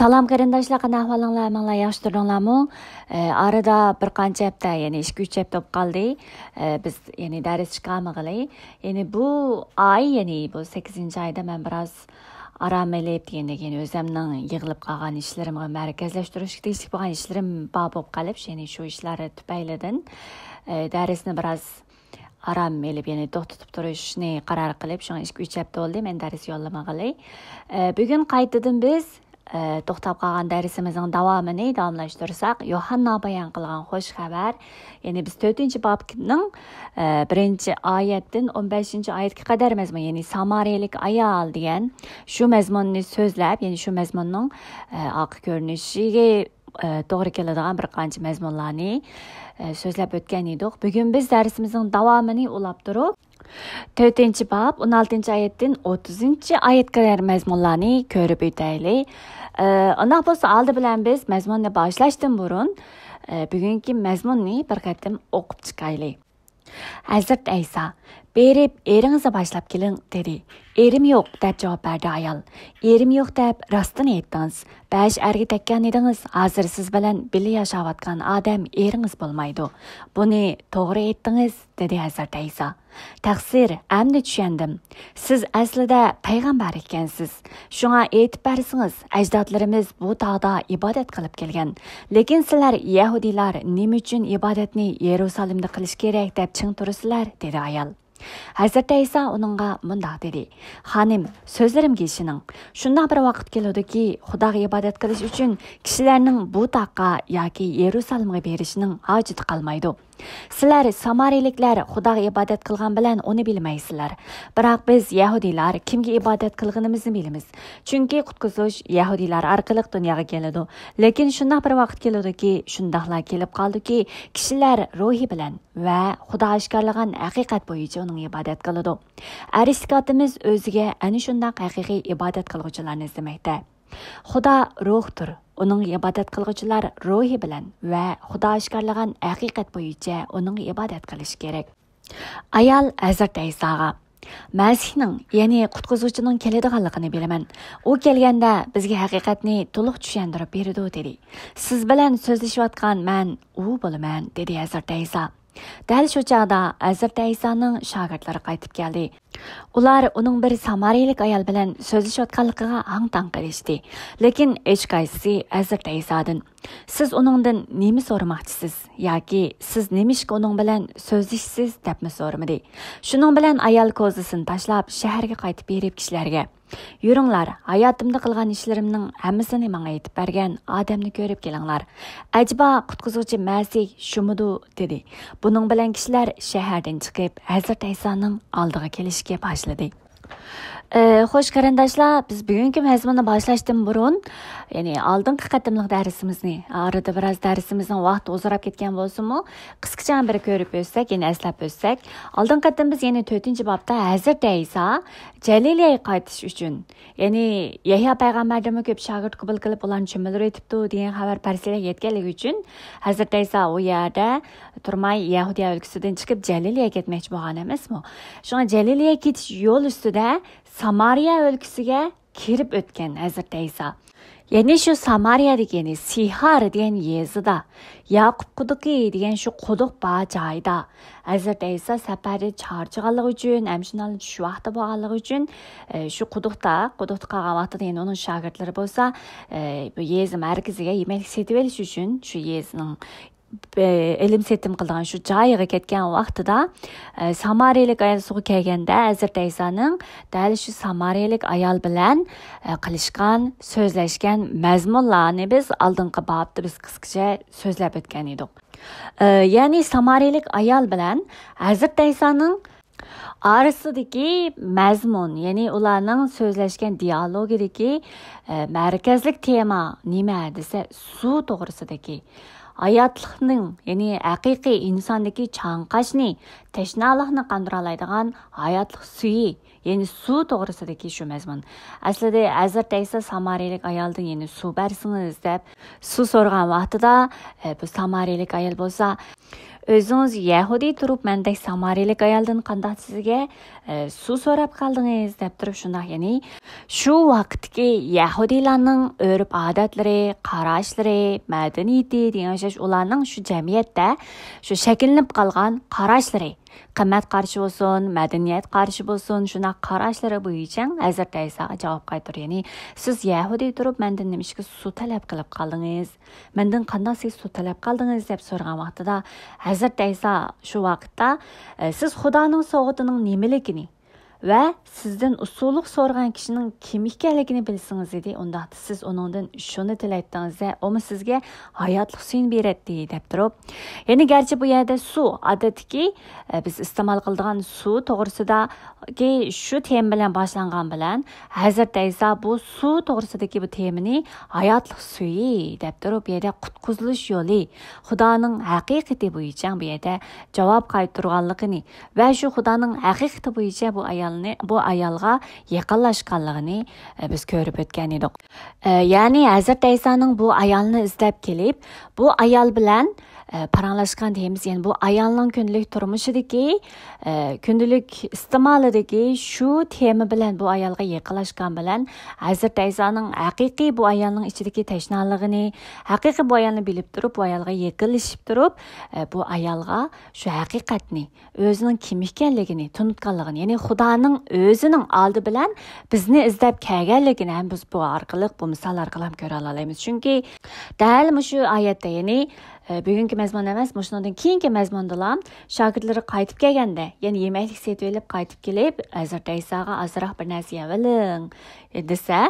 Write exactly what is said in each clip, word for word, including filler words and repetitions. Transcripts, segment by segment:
سالام قېرىنداشلار، قانداق ئەھۋالىڭلار؟ ھەممىڭلار ياخشى تۇردۇڭلارمۇ؟ ئە، ئارىدا بىر قانچە ھەپتە، يەنى ئىككى ئۈچ ھەپتە بولۇپ قالدى. ئە، بىز يەنى دەرس چىقارمىغىلى. يەنى بۇ ئاي، يەنى بۇ سەككىزىنچى ئايدا مەن بىراز ئارام ئېلىپ دېگەندەك، يەنى ئۆزۈمنىڭ يىغىلىپ قالغان ئىشلىرىمغا مەركەزلەشتۈرۈشكە تېگىشلىك بولغان ئىشلىرىم بار بولۇپ قېلىپ، يەنى شۇ ئىشلار تۈپەيلىدىن، ئە، دەرسنى بىراز ئارام ئېلىپ، يەنى توختىتىپ تۇرۇشنى قارار قىلىپ، شۇڭا ئىككى ئۈچ ھەپتە بولدى مەن دەرس يوللىمىغىلى. ئە، بۈگۈن قايتىدىن بىز، ئە، توختاپ قالغان دەرسىمىزنىڭ داۋامىنى داۋاملاشتۇرساق، يوھاننا بايان قىلغان خوش خەۋەر، يەنى بىز تۆتىنچى بابنىڭ، ئە، بىرىنچى ئايەتتىن ئون بەشىنچى ئايەتكە قەدەر مەزمۇن، يەنى سامارىيەلىك ئايال دېگەن شۇ مەزمۇننى سۆزلەپ، يەنى شۇ مەزمۇننىڭ، ئە، ئارقا كۆرۈنۈشىگە، ئە، توغرا كېلىدىغان بىر قانچە مەزمۇنلارنى، ئە، سۆزلەپ ئۆتكەن ئىدۇق. بۈگۈن بىز دەرسىمىزنىڭ داۋامىنى ئۇلاپ تۇرۇپ، تۆتىنچى باب، ئون ئالتىنچى ئايەتتىن ئوتتۇزىنچى ئايەتكە قەدەر مەزمۇنلارنى كۆرۈپ ئۆتەيلى. ئە، ئۇنداق بولسا، ئالدى بىلەن بىز مەزمۇننى باشلاشتىن بۇرۇن، ئە، بۈگۈنكى مەزمۇننى بىر قېتىم ئوقۇپ چىقايلى. ھەزرىتى ئەيسا، «بېرىپ، ئېرىڭىزنى باشلاپ كېلىڭ» دېدى. «ئېرىم يوق» دەپ جاۋاب بەردى ئايال. «ئېرىم يوق دەپ راستىنى ئېيتتىڭىز. بەش ئەرگە تەگكەن ئىدىڭىز، ھازىر سىز بىلەن بىللە ياشاۋاتقان ئادەم ئېرىڭىز بولمايدۇ. بۇنى توغرا ئېيتتىڭىز» دېدى ھەزرىتى ئەيسا. «تەقسىر، ئەمدى چۈشەندىم. سىز ئەسلىدە پەيغەمبەر ئىكەنسىز. شۇڭا ئېيتىپ بەرسىڭىز، ئەجدادلىرىمىز بۇ تاغدا ئىبادەت قىلىپ كەلگەن. لېكىن سىلەر يەھۇدىيلار نېمە ئۈچۈن ئىبادەتنى يېرۇسالىمدا قىلىش كېرەك دەپ چىڭ تۇرىسىلەر؟» دېدى ئايال. ھەزرىتى ئەيسا ئۇنىڭغا مۇنداق دېدى: «خانىم، سۆزلىرىمگە ئىشىنىڭ. شۇنداق بىر ۋاقىت كېلىدۇكى، خۇداغا ئىبادەت قىلىش ئۈچۈن كىشىلەرنىڭ بۇ تاغقا ياكى يېرۇسالىمغا بېرىشىنىڭ ھاجىتى قالمايدۇ. سىلەر سامارىيلىكلار خۇداغا ئىبادەت قىلغان بىلەن ئۇنى بىلمەيسىلەر. بىراق بىز يەھۇدىيلار كىمگە ئىبادەت قىلغىنىمىزنى بىلىمىز. چۈنكى قۇتقۇزۇش يەھۇدىيلار ئارقىلىق دۇنياغا كېلىدۇ. لېكىن شۇنداق بىر ۋاقىت كېلىدۇكى، شۇنداقلا كېلىپ قالدىكى، كىشىلەر روھى بىلەن ۋە خۇدا ئاشكارىلىغان ھەقىقەت بويىچە ئۇنىڭغا ئىبادەت قىلىدۇ. ئەرشتىكى ئاتىمىز ئۆزىگە ئەنە شۇنداق ھەقىقىي ئىبادەت قىلغۇچىلارنى ئىزدىمەكتە. خۇدا روھتۇر. ئۇنىڭغا ئىبادەت قىلغۇچىلار روھى بىلەن ۋە خۇدا ئاشكارىلىغان ھەقىقەت بويىچە ئۇنىڭغا ئىبادەت قىلىشى كېرەك.» ئايال ھەزرىتى ئەيساغا: «مەسىھنىڭ، يەنى قۇتقۇزغۇچىنىڭ كېلىدىغانلىقىنى بىلىمەن. ئۇ كەلگەندە بىزگە ھەقىقەتنى تولۇق چۈشەندۈرۈپ بېرىدۇ» دېدى. «سىز بىلەن سۆزلىشىۋاتقان مەن ئۇ بولىمەن» دېدى ھەزرىتى ئەيسا. دەل شۇ چاغدا ھەزرىتى ئەيسانىڭ شاگىرتلىرى قايتىپ كەلدى. ئۇلار ئۇنىڭ بىر سامارىيلىك ئايال بىلەن سۆزلىشىۋاتقانلىقىغا ھاڭ-تاڭ قېلىشتى. لېكىن ھېچقايسىسى ھەزرىتى ئەيسادىن: «سىز ئۇنىڭدىن نېمە سورىماقچىسىز؟ ياكى سىز نېمىشقا ئۇنىڭ بىلەن سۆزلىشىسىز؟» دەپمۇ سورىمىدى. شۇنىڭ بىلەن ئايال كوزىسىنى تاشلاپ، شەھەرگە قايتىپ بېرىپ، كىشىلەرگە: «يۈرۈڭلار، ھاياتىمدا قىلغان ئىشلىرىمنىڭ ھەممىسىنى ماڭا ئېيتىپ بەرگەن ئادەمنى كۆرۈپ كېلىڭلار. ئەجەبا قۇتقۇزغۇچى مەسىھ شۇمىدۇ؟» دېدى. بۇنىڭ بىلەن كىشىلەر شەھەردىن چىقىپ، ھەزرىتى ئەيسانىڭ ئالدىغا كېلىشكە باشلىدى. ئى، خوش قېرىنداشلار، بىز بۈگۈنكى مەزمۇننى باشلاشتىن بۇرۇن، يەنى ئالدىنقى قېتىملىق دەرسىمىزنى، ئارىدا بىراز دەرسىمىزنىڭ ۋاقتى ئۇزىراپ كەتكەن بولسىمۇ، قىسقىچە بىر كۆرۈپ ئۆتسەك، يەنە ئەسلەپ ئۆتسەك، ئالدىنقى قېتىم بىز يەنە تۆتىنچى بابتا ھەزرىتى ئەيسا جەلىلىيەگە قايتىش ئۈچۈن، يەنى يەھيا پەيغەمبەردىنمۇ كۆپ شاگىرت قوبۇل قىلىپ، ئۇلارنى چۆمۈلدۈرۈۋېتىپتۇ دېگەن خەۋەر پەرىسىيلەرگە يەتكەنلىكى ئۈچۈن، ھەزرىتى ئەيسا ئۇ يەردە تۇرماي، يەھۇدىيە ئۆلكىسىدىن چىقىپ، جەلىلىيەگە كەتمەكچى بولغان ئەمەسمۇ؟ شۇڭا جەلىلىيەگە كېتىش يول ئۈستىدە سامارىيە ئۆلكىسىگە كىرىپ ئۆتكەن ھەزرىتى ئەيسا. يەنى شۇ سامارىيەدىكى، يەنى سىھار دېگەن يېزىدا، ياقۇپ قۇدۇقى دېگەن شۇ قۇدۇق بار جايدا، ھەزرىتى ئەيسا سەپەردە چارچىغانلىقى ئۈچۈن، ھەم شۇنداقلا چۈش ۋاقتى بولغانلىقى ئۈچۈن، ئە، شۇ قۇدۇقتا، قۇدۇقتا قالغان ۋاقتىدا يەنە ئۇنىڭ شاگىرتلىرى بولسا، ئە، بۇ يېزا مەركىزىگە يېمەكلىك سېتىۋېلىش ئۈچۈن شۇ يېزىنىڭ، ئە، ئېلىم سېتىم قىلىدىغان شۇ جايىغا كەتكەن ۋاقتىدا، ئە، سامارىيلىك ئايال سۇغا كەلگەندە، ھەزرىتى ئەيسانىڭ دەل شۇ سامارىيلىك ئايال بىلەن، ئە، قىلىشقان، سۆزلەشكەن مەزمۇنلارنى بىز ئالدىنقى بابتا بىز قىسقىچە سۆزلەپ ئۆتكەن ئىدۇق. ئە، يەنى سامارىيلىك ئايال بىلەن ھەزرىتى ئەيسانىڭ ئارىسىدىكى مەزمۇن، يەنى ئۇلارنىڭ سۆزلەشكەن دىئالوگىدىكى، ئە، مەركەزلىك تېما نېمە دېسە، سۇ توغرىسىدىكى، ھاياتلىقنىڭ، يەنى ھەقىقىي ئىنساندىكى چاڭقاشنى، تەشنالىقنى قاندۇرالايدىغان ھاياتلىق سۈيى، يەنى سۇ توغرىسىدىكى شۇ مەزمۇن. ئەسلىدە ھەزرىتى ئەيسا سامارىيەلىك ئايالدىن يەنى سۇ بەرسىڭىز دەپ سۇ سورىغان ۋاقتىدا، ئە، بۇ سامارىيەلىك ئايال بولسا، ئۆزىڭىز يەھۇدىي تۇرۇپ مەندەك سامارىيەلىك ئايالدىن قانداق سىزگە، ئە، سۇ سوراپ قالدىڭىز دەپ تۇرۇپ شۇنداق، يەنى شۇ ۋاقىتتىكى يەھۇدىيلارنىڭ ئۆرپ-ئادەتلىرى، قاراشلىرى، مەدەنىيىتى دېگەن ئوخشاش ئۇلارنىڭ شۇ جەمئىيەتتە شۇ شەكىللىنىپ قالغان قاراشلىرى، قىممەت قارىشى بولسۇن، مەدەنىيەت قارىشى بولسۇن، شۇنداق قاراشلىرى بويىچە ھەزرىتى ئەيساغا جاۋاب قايتۇرۇپ، يەنى سىز يەھۇدىي تۇرۇپ مەندىن نېمىشقا سۇ تەلەپ قىلىپ قالدىڭىز؟ مەندىن قانداق سىز سۇ تەلەپ قالدىڭىز دەپ سورىغان ۋاقتىدا، ھەزرىتى ئەيسا شۇ ۋاقىتتا، ئە، سىز خۇدانىڭ سوۋغىتىنىڭ نېمىلىكىنى ۋە سىزدىن ئۇسسۇلۇق سورىغان كىشىنىڭ كىم ئىكەنلىكىنى بىلسىڭىز ئىدى، ئۇنداقتا سىز ئۇنىڭدىن شۇنى تىلەيتتىڭىز-دە، ئۇمۇ سىزگە ھاياتلىق سۈيىنى بېرەتتى دەپ تۇرۇپ. يەنى گەرچە بۇ يەردە سۇ، ئادەتتىكى، ئە، بىز ئىستېمال قىلىدىغان سۇ توغرىسىداكى شۇ تېما بىلەن باشلانغان بىلەن، ھەزرىتى ئەيسا بۇ سۇ توغرىسىدىكى بۇ تېمىنى ھاياتلىق سۈيى دەپ تۇرۇپ، بۇ يەردە قۇتقۇزۇلۇش يولى، خۇدانىڭ ھەقىقىتى بويىچە بۇ يەردە جاۋاب قايتۇرغانلىقىنى ۋە شۇ خۇدانىڭ ھەقىقىتى بويىچە بۇ ئايالنى، بۇ ئايالغا يېقىنلاشقانلىقىنى، ئە، بىز كۆرۈپ ئۆتكەن ئىدۇق. ئە، يەنى ھەزرىتى ئەيسانىڭ بۇ ئايالنى ئىزدەپ كېلىپ، بۇ ئايال بىلەن، ئە، پاراڭلاشقان دېيىمىز، يەنى بۇ ئايالنىڭ كۈندىلىك تۇرمۇشىدىكى، ئە، كۈندىلىك ئىستېمالىدىكى شۇ تېما بىلەن بۇ ئايالغا يېقىنلاشقان بىلەن، ھەزرىتى ئەيسانىڭ ھەقىقىي بۇ ئايالنىڭ ئىچىدىكى تەشنالىقىنى، ھەقىقىي بۇ ئايالنى بىلىپ تۇرۇپ، بۇ ئايالغا يېقىنلىشىپ تۇرۇپ، ئە، بۇ ئايالغا شۇ ھەقىقەتنى، ئۆزىنىڭ كىم ئىكەنلىكىنى تونۇتقانلىقىنى، يەنى خۇدانىڭ ئۆزىنىڭ ئالدى بىلەن بىزنى ئىزدەپ كەلگەنلىكىنى ھەم بىز بۇ ئارقىلىق، بۇ مىسال ئارقىلىق ھەم كۆرەلالايمىز. چۈنكى دەل مۇشۇ ئايەتتە، يەنى، ئە، بۈگۈنكى مەزمۇن ئەمەس، مۇشۇنىڭدىن كېيىنكى مەزمۇندىلا شاگىرتلىرى قايتىپ كەلگەندە، يەنى يېمەكلىك سېتىۋېلىپ قايتىپ كېلىپ، ھەزرىتى ئەيساغا ئازراق بىر نەرسە يەۋېلىڭ، دېسە،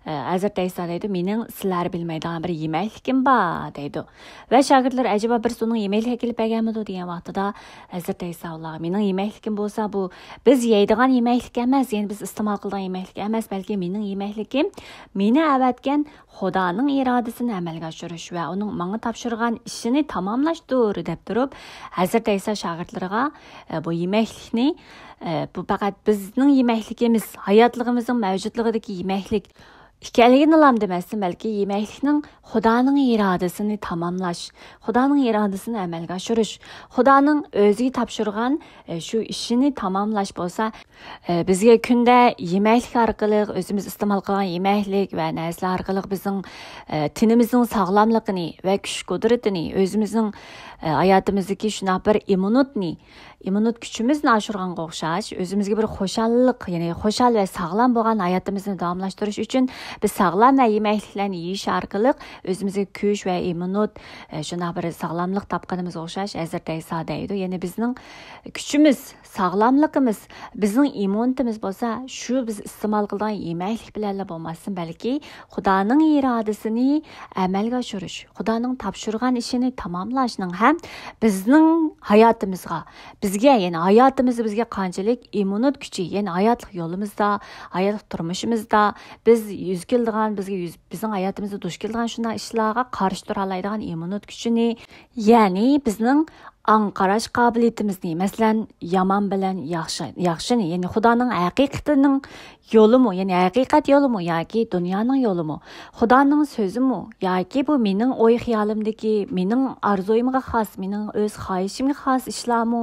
ئە، ھەزرىتى ئەيسا دەيدۇ، مېنىڭ سىلەر بىلمەيدىغان بىر يېمەكلىكىم بار، دەيدۇ. ۋە شاگىرتلىرى ئەجەبا بىرسى ئۇنىڭ يېمەكلىك ئەكېلىپ بەرگەنمىدۇ دېگەن ۋاقتىدا، ھەزرىتى ئەيسا ئۇلارغا، مېنىڭ يېمەكلىكىم بولسا بۇ بىز يەيدىغان يېمەكلىك ئەمەس، يەنى بىز ئىستېمال قىلىدىغان يېمەكلىك ئەمەس، بەلكى مېنىڭ يېمەكلىكىم مېنى ئەۋەتكەن خۇدانىڭ ئىرادىسىنى ئەمەلگە ئاشۇرۇش ۋە ئۇنىڭ ماڭا تاپشۇرغان ئىشىنى تاماملاشتۇر، دەپ تۇرۇپ، ھەزرىتى ئەيسا شاگىرتلىرىغا، ئە، بۇ يېمەكلىكنى، ئە، بۇ پەقەت بىزنىڭ يېمەكلىكىمىز، ھاياتلىقىمىزنىڭ مەۋجۇتلۇقىدىكى يېمەكلىك ئىكەنلىكىنىلا دېمەستىن، بەلكى يېمەكلىكنىڭ خۇدانىڭ ئىرادىسىنى تاماملاش، خۇدانىڭ ئىرادىسىنى ئەمەلگە ئاشۇرۇش، خۇدانىڭ ئۆزىگە تاپشۇرغان، ئە، شۇ ئىشىنى تاماملاش بولسا، ئە، بىزگە كۈندە يېمەكلىك ئارقىلىق، ئۆزىمىز ئىستېمال قىلغان يېمەكلىك ۋە نەرسىلەر ئارقىلىق بىزنىڭ، ئە، تېنىمىزنىڭ ساغلاملىقىنى ۋە كۈچ قۇدرىتىنى، ئۆزىمىزنىڭ، ئە، ھاياتىمىزدىكى شۇنداق بىر ئىممۇنىتنى، ئىممۇنىت كۈچىمىزنى ئاشۇرغانغا ئوخشاش، ئۆزىمىزگە بىر خۇشاللىق، يەنى خۇشال ۋە ساغلام بولغان ھاياتىمىزنى داۋاملاشتۇرۇش ئۈچۈن بىز ساغلام ۋە يېمەكلىكلەرنى يېيىش ئارقىلىق ئۆزىمىزگە كۈچ ۋە ئىممۇنىت، ئە، شۇنداق بىر ساغلاملىق تاپقىنىمىزغا ئوخشاش، ھەزرىتى ئەيسا دەيدۇ. يەنى بىزنىڭ كۈچىمىز، ساغلاملىقىمىز، بىزنىڭ ئىممۇنىتىمىز بولسا شۇ بىز ئىستېمال قىلىدىغان يېمەكلىك بىلەنلا بولماستىن، بەلكى خۇدانىڭ ئىرادىسىنى ئەمەلگە ئاشۇرۇش، خۇدانىڭ تاپشۇرغان ئىشىنى تاماملاشنىڭ ھەم بىزنىڭ ھاياتىمىزغا، بىزگە، يەنى ھاياتىمىزدا بىزگە قانچىلىك ئىممۇنىت كۈچى، يەنى ھاياتلىق يولىمىزدا، ھاياتلىق تۇرمۇشىمىزدا بىز يۈز كېلىدىغان، بىزگە يۈز، بىزنىڭ ھاياتىمىزدا دۇچ كېلىدىغان شۇنداق ئىشلارغا قارشى تۇرالايدىغان ئىممۇنىت كۈچىنى، يەنى بىزنىڭ ئاڭقىراش قابىلىيىتىمىزنى، مەسىلەن، يامان بىلەن ياخشى، ياخشىنى، يەنى خۇدانىڭ ھەقىقىتىنىڭ يولىمۇ، يەنى ھەقىقەت يولىمۇ ياكى دۇنيانىڭ يولىمۇ، خۇدانىڭ سۆزىمۇ ياكى بۇ مېنىڭ ئوي-خىيالىمدىكى، مېنىڭ ئارزۇيۇمغا خاس، مېنىڭ ئۆز خاھىشىمغا خاس ئىشلارمۇ،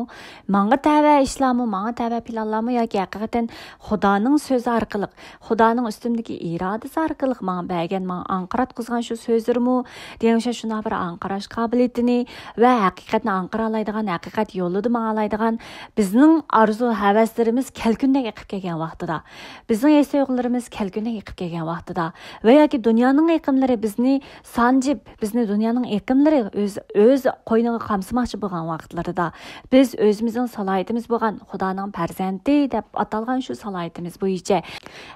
ماڭا تەۋە ئىشلارمۇ، ماڭا تەۋە پىلانلارمۇ ياكى ھەقىقەتەن خۇدانىڭ سۆزى ئارقىلىق، خۇدانىڭ ئۈستۈمدىكى ئىرادىسى ئارقىلىق ماڭا بەرگەن، ماڭا ئاڭقىراتقۇزغان شۇ سۆزلىرىمۇ دېگەن ئوخشاش شۇنداق بىر ئاڭقىراش قابىلىيىتىنى ۋە ھەقىقەتنى ئاڭقىرالايدىغان، ھەقىقەت يولىدا ماڭالايدىغان، بىزنىڭ ئارزۇ-ھەۋەسلىرىمىز كەلكۈندەك ئېقىپ كەلگەن ۋاقتىدا، بىزنىڭ ھېس-تۇيغۇلىرىمىز كەلكۈندەك ئېقىپ كەلگەن ۋاقتىدا ۋە ياكى دۇنيانىڭ ئېقىملىرى بىزنى سانجىپ، بىزنى دۇنيانىڭ ئېقىملىرى ئۆز، ئۆز قوينىغا قامسىماقچى بولغان ۋاقىتلىرىدا، بىز ئۆزىمىزنىڭ سالاھىيىتىمىز بولغان خۇدانىڭ پەرزەنتى دەپ ئاتالغان شۇ سالاھىيىتىمىز بويىچە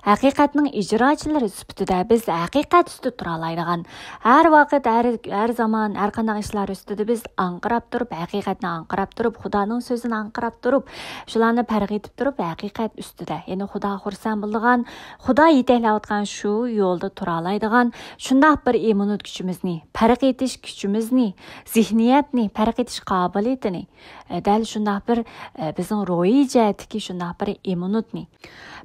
ھەقىقەتنىڭ ئىجراچىلىرى سۈپىتىدە بىز ھەقىقەت ئۈستىدە تۇرالايدىغان، ھەر ۋاقىت، ھەر، ھەر زامان، ھەر قانداق ئىشلار ئۈستىدە بىز ئاڭقىراپ تۇرۇپ، ھەقىقەت ھەقىقەتنى ئاڭقىراپ تۇرۇپ، خۇدانىڭ سۆزىنى ئاڭقىراپ تۇرۇپ، شۇلارنى پەرق ئېتىپ تۇرۇپ، ھەقىقەت ئۈستىدە، يەنى خۇدا خۇرسەن بولىدىغان، خۇدا يېتەكلەۋاتقان شۇ يولدا تۇرالايدىغان شۇنداق بىر ئىممۇنىت كۈچىمىزنى، پەرق ئېتىش كۈچىمىزنى، زېھنىيەتنى، پەرق ئېتىش قابىلىيىتىنى، ئە، دەل شۇنداق بىر، ئە، بىزنىڭ روھىي جەھەتتىكى شۇنداق بىر ئىممۇنىتنى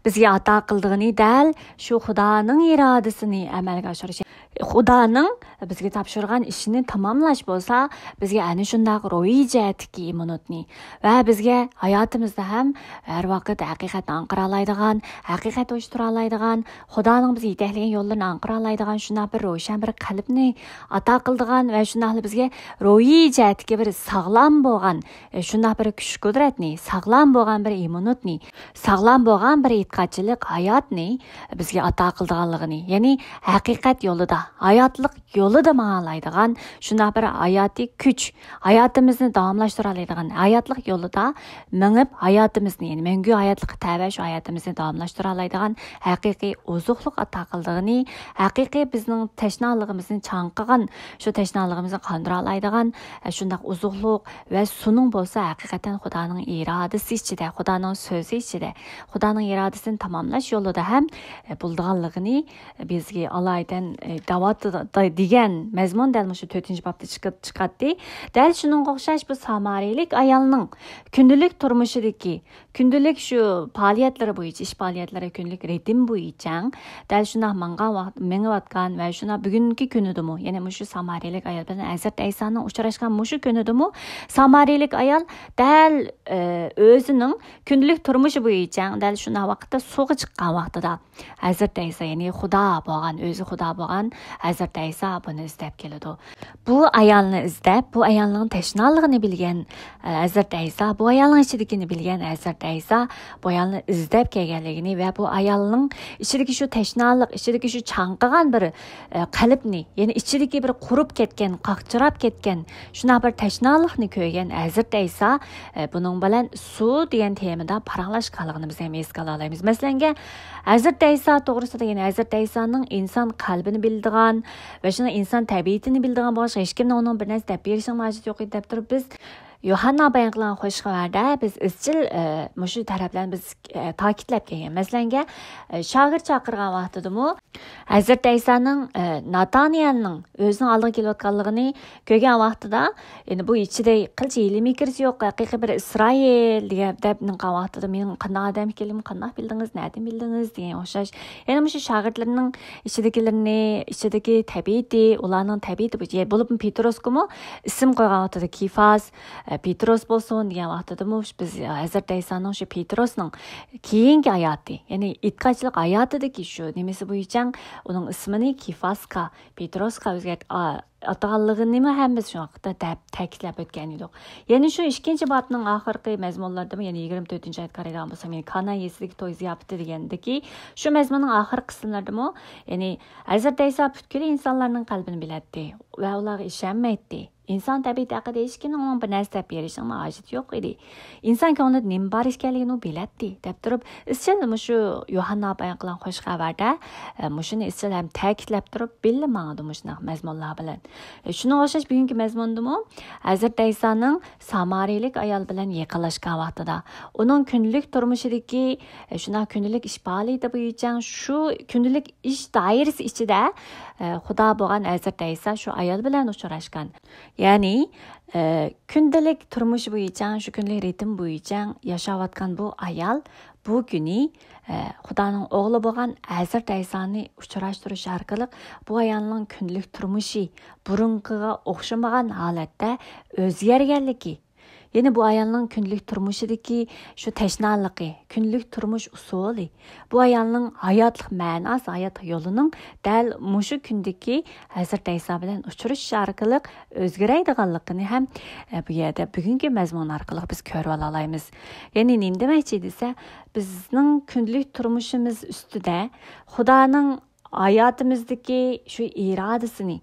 بىزگە ئاتا قىلىدىغىنى دەل شۇ خۇدانىڭ ئىرادىسىنى ئەمەلگە ئاشۇرۇش. خۇدانىڭ بىزگە تاپشۇرغان ئىشىنى تاماملاش بولسا، بىزگە ئەنە شۇنداق روھىي جەھەتتىكى ئىممۇنىتنى ۋە بىزگە ھاياتىمىزدا ھەم ھەر ۋاقىت ھەقىقەتنى ئاڭقىرالايدىغان، ھەقىقەت ئويۇشتۇرالايدىغان، خۇدانىڭ بىزگە يېتەكلىگەن يوللىرىنى ئاڭقىرالايدىغان شۇنداق بىر روشەن بىر قەلبنى ئاتا قىلىدىغان ۋە شۇنداقلا بىزگە روھىي جەھەتتىكى بىر ساغلام بولغان، ئە، شۇنداق بىر كۈچ-قۇدرەتنى، ساغلام بولغان بىر ئىممۇنىتنى، ساغلام بولغان بىر ئېتىقادچىلىق ھاياتنى بىزگە ئاتا قىلىدىغانلىقىنى، يەنى ھەقىقەت يولىدا، ھاياتلىق يولىدا ماڭالايدىغان شۇنداق بىر ھاياتىي كۈچ، ھاياتىمىزنى داۋاملاشتۇرالايدىغان، ھاياتلىق يولىدا مېڭىپ، ھاياتىمىزنى، يەنى مەڭگۈ ھاياتلىققا تەۋە شۇ ھاياتىمىزنى داۋاملاشتۇرالايدىغان ھەقىقىي ئوزۇقلۇق ئاتا قىلىدىغىنى، ھەقىقىي بىزنىڭ تەشنالىقىمىزنى چاڭقىغان، شۇ تەشنالىقىمىزنى قاندۇرالايدىغان، ئە، شۇنداق ئوزۇقلۇق ۋە سۇنىڭ بولسا ھەقىقەتەن خۇدانىڭ ئىرادىسى ئىچىدە، خۇدانىڭ سۆزى ئىچىدە، خۇدانىڭ ئىرادىسىنى تاماملاش يولىدا ھەم، ئە، بولىدىغانلىقىنى بىزگە ئالايىتەن، ئە، دەۋاتىدۇ دېگەن مەزمۇن دەل مۇشۇ تۆتىنچى بابتا چىقىپ چىقاتتى. دەل شۇنىڭغا ئوخشاش بۇ سامارىيلىك ئايالنىڭ كۈندىلىك تۇرمۇشىدىكى، كۈندىلىك شۇ پائالىيەتلىرى بويىچە، ئىش پائالىيەتلىرى، كۈندىلىك رىتىم بويىچە دەل شۇنداق ماڭغان ۋاقىت، مېڭىۋاتقان ۋە شۇنداق بۈگۈنكى كۈنىدىمۇ، يەنى مۇشۇ سامارىيلىك ئايال بىلەن ھەزرىتى ئەيسانىڭ ئۇچراشقان مۇشۇ كۈنىدىمۇ سامارىيلىك ئايال دەل، ئە، ئۆزىنىڭ كۈندىلىك تۇرمۇشى بويىچە دەل شۇنداق ۋاقىتتا سۇغا چىققان ۋاقتىدا ھەزرىتى ئەيسا، يەنى خۇدا بولغان، ئۆزى خۇدا بولغان ھەزرىتى ئەيسا بۇنى ئىزدەپ كېلىدۇ. بۇ ئايالنى ئىزدەپ، بۇ ئايالنىڭ تەشنالىقىنى بىلگەن، ئە، ھەزرىتى ئەيسا، بۇ ئايالنىڭ ئىچىدىكىنى بىلگەن ھەزرىتى ئەيسا بۇ ئايالنى ئىزدەپ كەلگەنلىكىنى ۋە بۇ ئايالنىڭ ئىچىدىكى شۇ تەشنالىق، ئىچىدىكى شۇ چاڭقىغان بىر، ئە، قەلبنى، يەنى ئىچىدىكى بىر قۇرۇپ كەتكەن، قاقچىراپ كەتكەن شۇنداق بىر تەشنالىقنى كۆرگەن ھەزرىتى ئەيسا، ئە، بۇنىڭ بىلەن سۇ دېگەن تېمىدا پاراڭلاشقانلىقىنى بىز ھەم ئېسكە ئالالايمىز. مەسىلەنگە، ھەزرىتى ئەيسا توغرىسىدا، يەنى ھەزرىتى ئەيسانىڭ ئىنسان قەلبىنى بىلىدىغان ۋە شۇنىڭ ئىنسان تەبىئىتىنى بىلىدىغان بولغاچقا، ھېچكىمنىڭ ئۇنىڭ بىر نەرسە دەپ بېرىشىنىڭ ھاجىتى يوق ئىدى دەپ تۇرۇپ، بىز يوھاننا بايان قىلغان خوش خەۋەردە بىز ئىزچىل، ئە، مۇشۇ تەرەپلەرنى بىز، ئە، تاكىتلەپ كەلگەن. مەسىلەنگە، ئە، شاگىرت چاقىرغان ۋاقتىدىمۇ ھەزرىتى ئەيسانىڭ، ئە، ناتانىيەلنىڭ ئۆزىنىڭ ئالدىغا كېلىۋاتقانلىقىنى كۆرگەن ۋاقتىدا، يەنى بۇ ئىچىدە قىلچە ھىيلە-مىكىرى يوق، ھەقىقىي بىر ئىسرائىل دېگەن دەپ نېمە قىلغان ۋاقتىدا، مېنىڭ قانداق ئادەم ئىكەنلىكىمنى قانداق بىلدىڭىز، نەدىن بىلدىڭىز دېگەن ئوخشاش. يەنە مۇشۇ شاگىرتلىرىنىڭ ئىچىدىكىلىرىنى، ئىچىدىكى تەبىئىتى، ئۇلارنىڭ تەبىئىتى بويىچە، بولۇپمۇ پېتروسقىمۇ ئىسىم قويغان ۋاقتىدا كىفاس، ئە، پېتروس بولسۇن دېگەن ۋاقتىدىمۇ بىز ھەزرىتى ئەيسانىڭ شۇ پېتروسنىڭ كېيىنكى ھاياتى، يەنى ئېتىقادچىلىق ھاياتىدىكى شۇ نېمىسى بويىچە ئۇنىڭ ئىسمىنى كىفاسقا، پېتروسقا ئۆزگەرت-، ئا-، ئاتىغانلىقىنىمۇ ھەم بىز شۇ ۋاقىتتا دەپ تەكىتلەپ ئۆتكەن ئىدۇق. يەنە شۇ ئىككىنچى بابنىڭ ئاخىرقى مەزمۇنلىرىدىمۇ، يەنى يىگىرمە تۆتىنچى ئايەتكە قارايدىغان بولسام، يەنى كانا يېسىدىكى توي زىياپىتى دېگەندىكى شۇ مەزمۇننىڭ ئاخىرقى قىسىملىرىدىمۇ، يەنى ھەزرىتى ئەيسا پۈتكۈل ئىنسانلارنىڭ قەلبىنى بىلەتتى ۋە ئۇلارغا ئىشەنمەيتتى. ئىنسان تەبىئىتى ھەققىدە ھېچكىمنىڭ ئۇنىڭ بىر نەرسە دەپ بېرىشىنىڭ ھاجىتى يوق ئىدى. ئىنسان كۆڭلىدە نېمە بار ئىكەنلىكىنى ئۇ بىلەتتى، دەپ تۇرۇپ، ئىزچىل مۇشۇ يوھاننا بايان قىلغان خوش خەۋەردە، ئە، مۇشۇنى ئىزچىل ھەم تەكىتلەپ تۇرۇپ، بىللە ماڭىدۇ مۇشۇنداق مەزمۇنلار بىلەن. ئە، شۇنىڭغا ئوخشاش بۈگۈنكى مەزمۇندىمۇ ھەزرىتى ئەيسانىڭ سامارىيلىك ئايال بىلەن يېقىنلاشقان ۋاقتىدا، ئۇنىڭ كۈندىلىك تۇرمۇشىدىكى، ئە، شۇنداق كۈندىلىك ئىش پائالىيىتى بويىچە شۇ كۈندىلىك ئىش دائىرىسى ئىچىدە، ئە، خۇدا بولغان ھەزرىتى ئەيسا شۇ ئايال بىلەن ئۇچراشقان. يەنى، ئە، كۈندىلىك تۇرمۇش بويىچە، شۇ كۈنلۈك رىتىم بويىچە ياشاۋاتقان بۇ ئايال بۇ كۈنى، ئە، خۇدانىڭ ئوغلى بولغان ھەزرىتى ئەيسانى ئۇچراشتۇرۇش ئارقىلىق بۇ ئايالنىڭ كۈندىلىك تۇرمۇشى بۇرۇنقىغا ئوخشىمىغان ھالەتتە ئۆزگەرگەنلىكى، يەنى بۇ ئايالنىڭ كۈندىلىك تۇرمۇشىدىكى شۇ تەشنالىقى، كۈندىلىك تۇرمۇش ئۇسۇلى، بۇ ئايالنىڭ ھاياتلىق مەناسى، ھاياتلىق يولىنىڭ دەل مۇشۇ كۈندىكى ھەزرىتى ئەيسا بىلەن ئۇچرىشىش ئارقىلىق ئۆزگىرەيدىغانلىقىنى ھەم، ئە، بۇ يەردە بۈگۈنكى مەزمۇن ئارقىلىق بىز كۆرۈۋالالايمىز. يەنى نېمە دېمەكچى دېسە، بىزنىڭ كۈندىلىك تۇرمۇشىمىز ئۈستىدە خۇدانىڭ ھاياتىمىزدىكى شۇ ئىرادىسىنى،